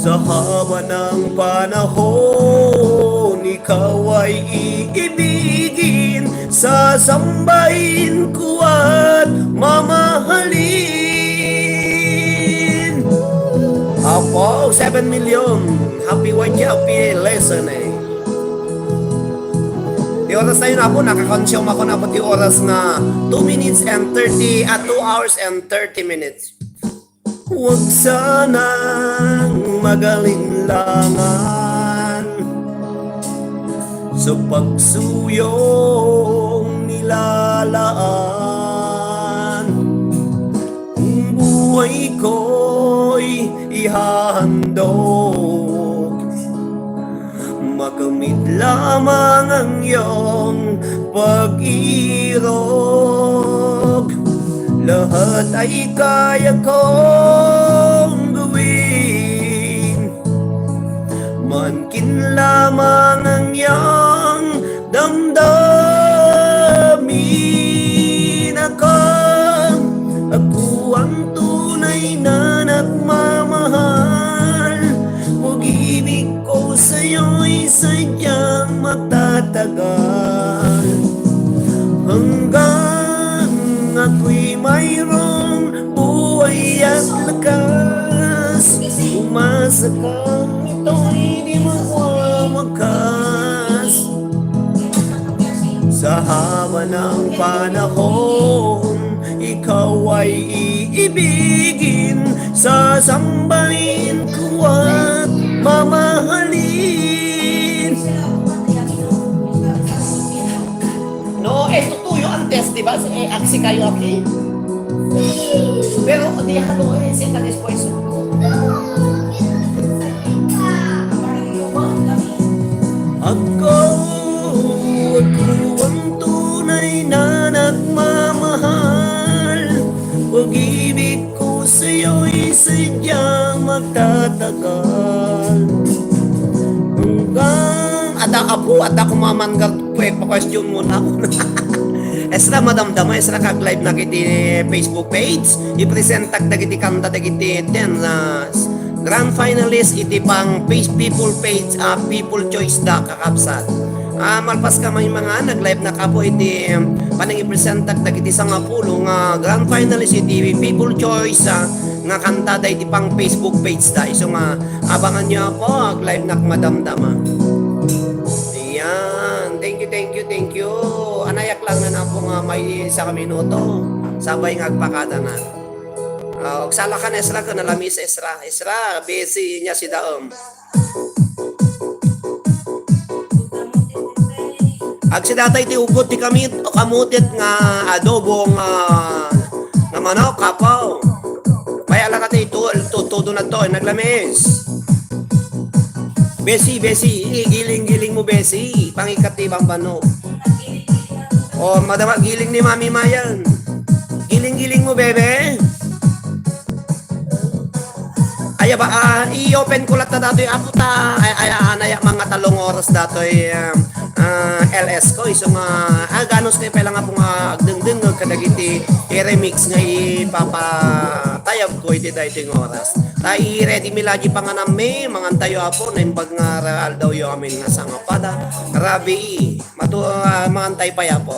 Sa haba ng panahon, ikaw ay iibigin, sasambahin ko at mamahalin. Apo, seven million. Happy watch, happy listening. Di oras tayo na po, nakakonsume ako na po di oras na two minutes and thirty, at two hours and thirty minutes. Huwag sanang magalinlangan sa pagsuyong nilalaan. Ang buhay ko'y ihahandog. Makamit lamang ang iyong pag-irog. Lahat ay kaya kong gawin. Mankin lamang ang iyong damdamin. Ako, ako ang tunay na nagmamahal. Pag-ibig ko sa'yo'y sadyang magtatagal. Hanggang ako'y mayroong buhay at lakas, umasa kang ito'y di magwawakas. Sa haba ng panahon, ikaw ay iibigin, sasambahin ko at mamahalin. No, esto tuyo antes, di ba? Eh, aksi kayo, aki. Pero, di halo, eh, senta después. Ako, ako ang tunay na nagmamahal. Pag-ibig ko sa'yo'y sadyang magtatagal. Hanggang, ada, apo, ada kumaman, pwe-, pa-question mo na ako. Esra, madamdama, esra kag live na iti Facebook page. Ipresentak dagiti kanta dagiti ten, ah, grand finalist iti pang page, people page, ah, people choice da, kakabsat. Ah, malpas ka may mga nag-live na kapo iti, um, panangipresentak dagiti sangapulo nga grand finalist iti people choice, ah, nga kanta da iti pang Facebook page da. Isu nga, abangan nyo ako, ag-live nak madamdama. Ayan. Thank you, thank you, thank you. Anayak lang na napo nga may isa ka minuto. Sabay nga agpakada na. Ah, agsala ka na, Esra, ka nalamis, Esra. Esra, busy niya si Daem. Agsida tayo ti ugot ti kamit, o kamutit nga adobo nga, nga manok, kapaw. Payala ka ti tu-, tu-, tudo na to, naglamis. Besi, besi, igiling-giling mo, besi. Pangikat ti bambano. O, madama, giling ni Mami Mayan. Giling-giling mo, bebe. Ay, Diba, ah, i-open ko latta datoy, Apo, ta, ay, ay, ah, nayak mga talong oras datoy, ah, ah, L S ko, isu nga, ah, ganus tayo pala nga po nga agdengdengngeg kadagiti i-remix nga ipapatayab ko iti daytoy nga oras. Ta, i-ready mi lagi panganammi, mangan tayo, Apo, naimbag nga ra-, aldawyo amin nga sangapada, rabii, matu-, ah, mangan tayo pay, Apo.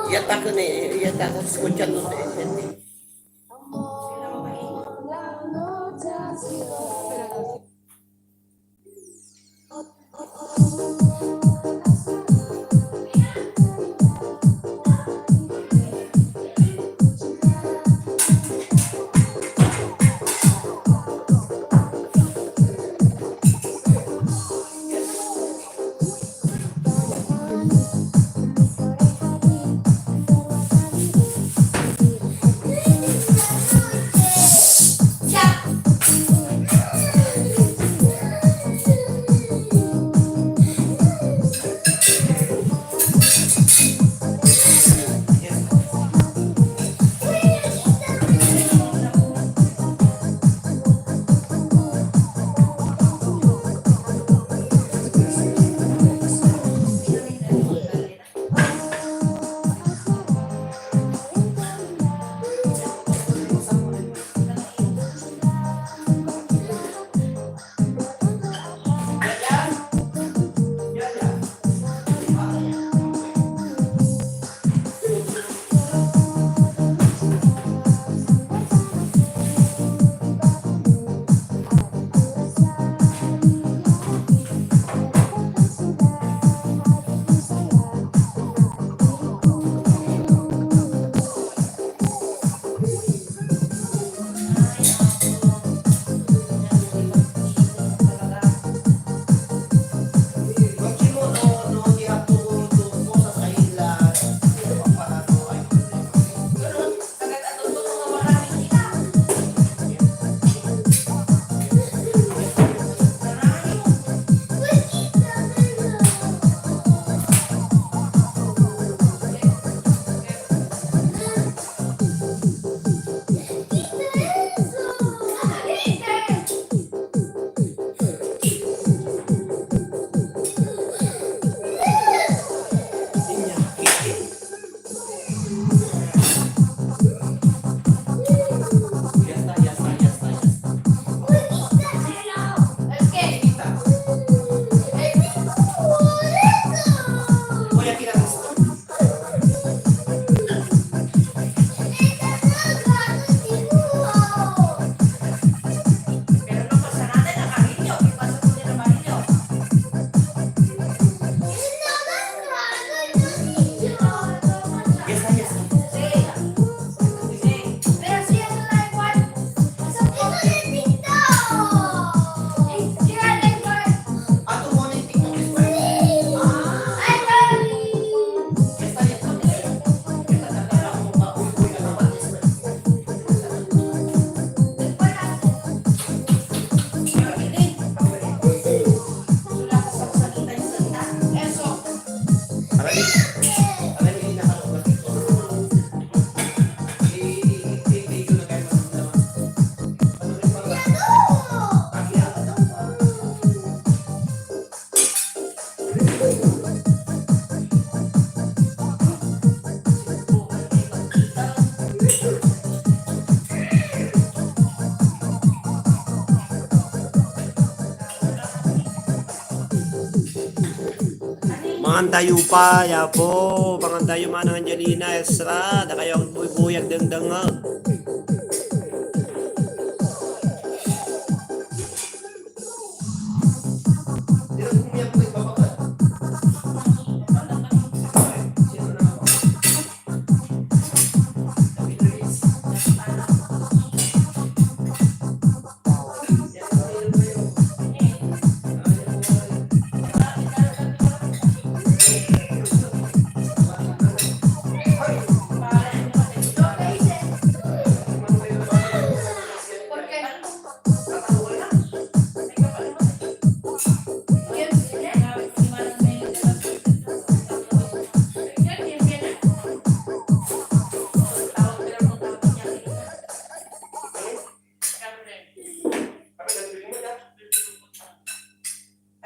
Iyata ko ni, iyata ko, escuchando sa N N T. Mangan tayo pa, yapo. Mangan tayo, Manang Angelina, Ezra. Dakayo agbuybuy, agdengdengngeg.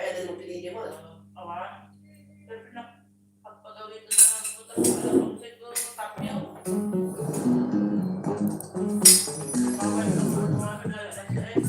Ay, ano mo pinili mo? Awa. Pero na, pagpagawin na lang, butas na lang, siguro, tapyo. Bawal na po, mga pinalala sa eh.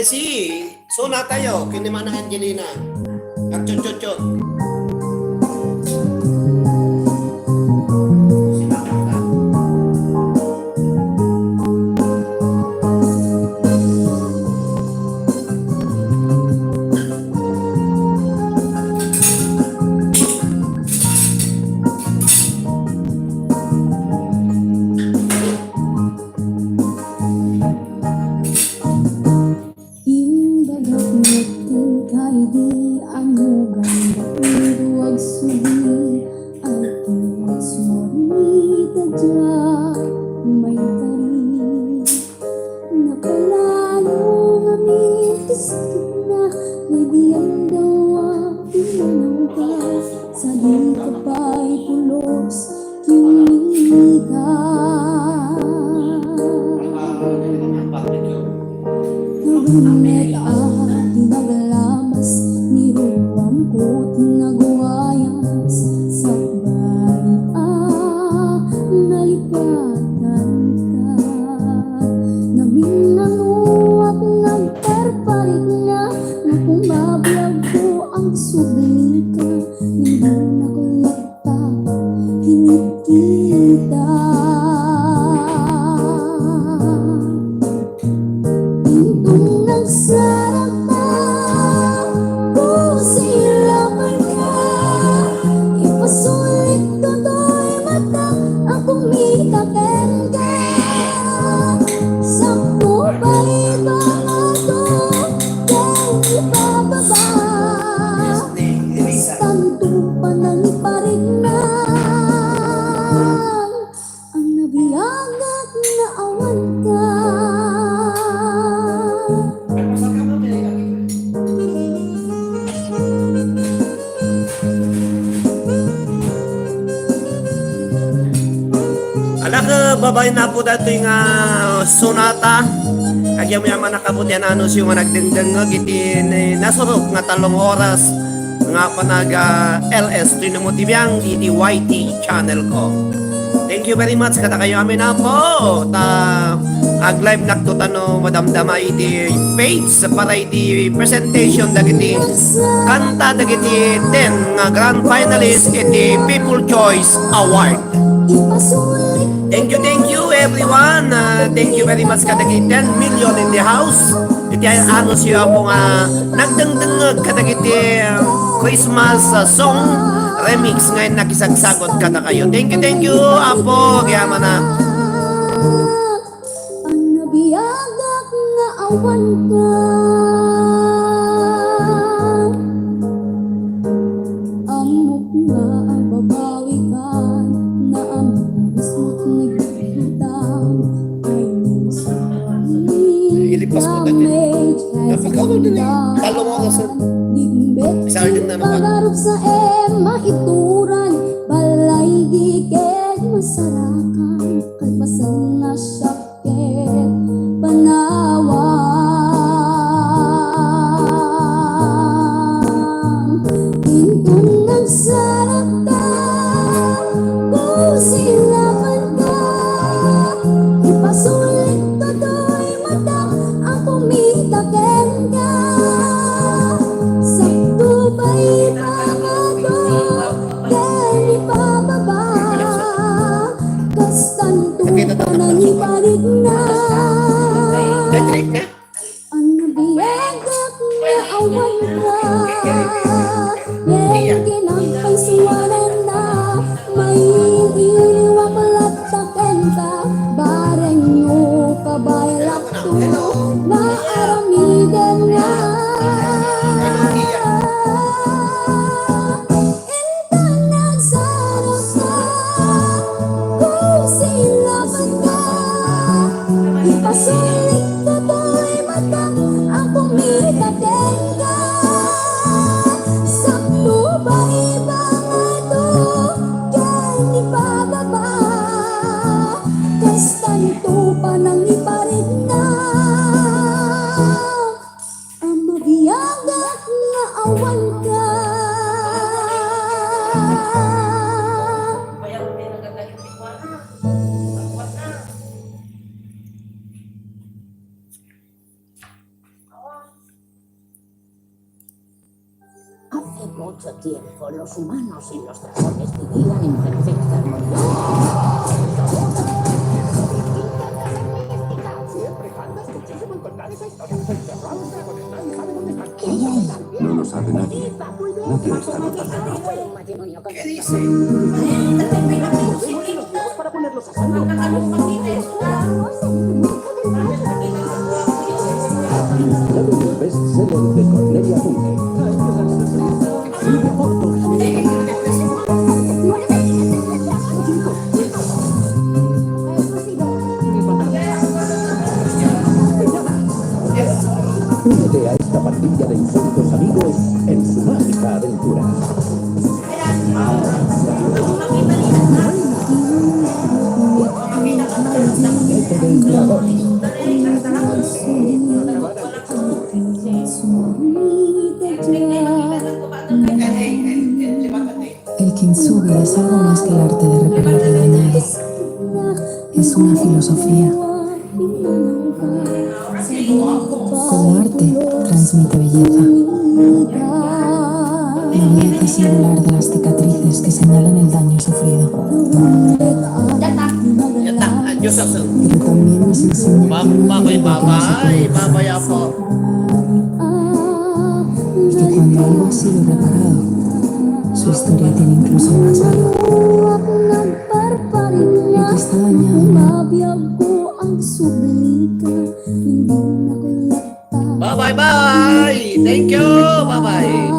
Si Sona tayo, ken ni Manang Angelina. Agchutchutchut. Imbagak met kenka idi annugan daytoy agsubi, agsubi ta diak maikari. Nakalalo nga mitistikna, no idi aldaw a pinanawka, sadika pay pulos, Kimita. Nagmet a tinaglabas, ni ruamko tinagwayas, sakbay a nalipatanka. Naminnanuak, nagparparikna, nga kumabiagko ang sublika, hindi na ko ta kinikita. Intong nagsarata, kusilapan ka, ipasulit toy mata, a kumita kenka. Sakto ba ibang ato, ken ipababa? Tanto panangiparikna, ang nabiagak nga awan ka. Ala, ket babaen na po datoy nga sonata. Agyamayaman a kabutian a nusyo nga nagdengdengngeg iti ni-, nasurok nga talong oras nga panag, ah, L S Trinimo T V ang iti Y T channel ko. Thank you very much kadakayo amin, Apo. Ta ag-live nakto tano madamdama iti page para iti presentation dagiti kanta dagiti ten nga grand finalist iti People Choice Award. Thank you, thank you, everyone. Ah, thank you very much kadagiti ten million in the house. Iti ay anusyo, Apo, nga nagdengdengngeg kadagiti, ah, Christmas, ah, song remix nga nakisagsagot kadakayo. Thank you, thank you, Apo. Kaya mana. Ang nabiagak nga awan ka. Ammok nga ababawi ka, naammo mismo nagdutang. I mean, so many damage has been done. Ilipas ko tayo. Napakaw na ni. Talo mo ako sa. Digbit. Isa ulit na naman. Pangarap sa ema ituran, balay di ket masarakan, kalpasan na siya ket panawan. Inton nagsarata, kusilapan ka, ipasulit toy mata, a kumita kenka. Sakto pay ipababa, ken ipababa. Kastanto panangiparikna. Ang nabiagak nga awan ka. Ken kinapaysuanan na, mailiwak latta kenka. Bareng no kabay lakto, naaramiden na. Inton nagsarata, kusilapan ka, Su tiempo, los humanos y los dragones vivían en perfecta armonía. Siempre cantas muchísimo en contar esa historia. Encerrados dragones, nadie sabe dónde están. ¿Qué hay ahí? No lo sabe nadie. Nadie lo está notando. ¿Qué dice? Para ponerlos a salvo. Publicado en el bestseller de Cornelia Funke. Únete a esta pandilla de insólitos amigos en su mágica aventura. Del dragón. El kintsugi es algo más que el arte de reparar lo dañado. Es una filosofía. Como arte, transmite belleza. La belleza singular de las cicatrices que señalan el daño sufrido. Pero también nos enseña que no hay algo que no se pueda fixar. Y que cuando algo ha sido reparado, su historia tiene incluso más valor. Lo que está dañado no. Bye bye bye. Thank you. Bye bye.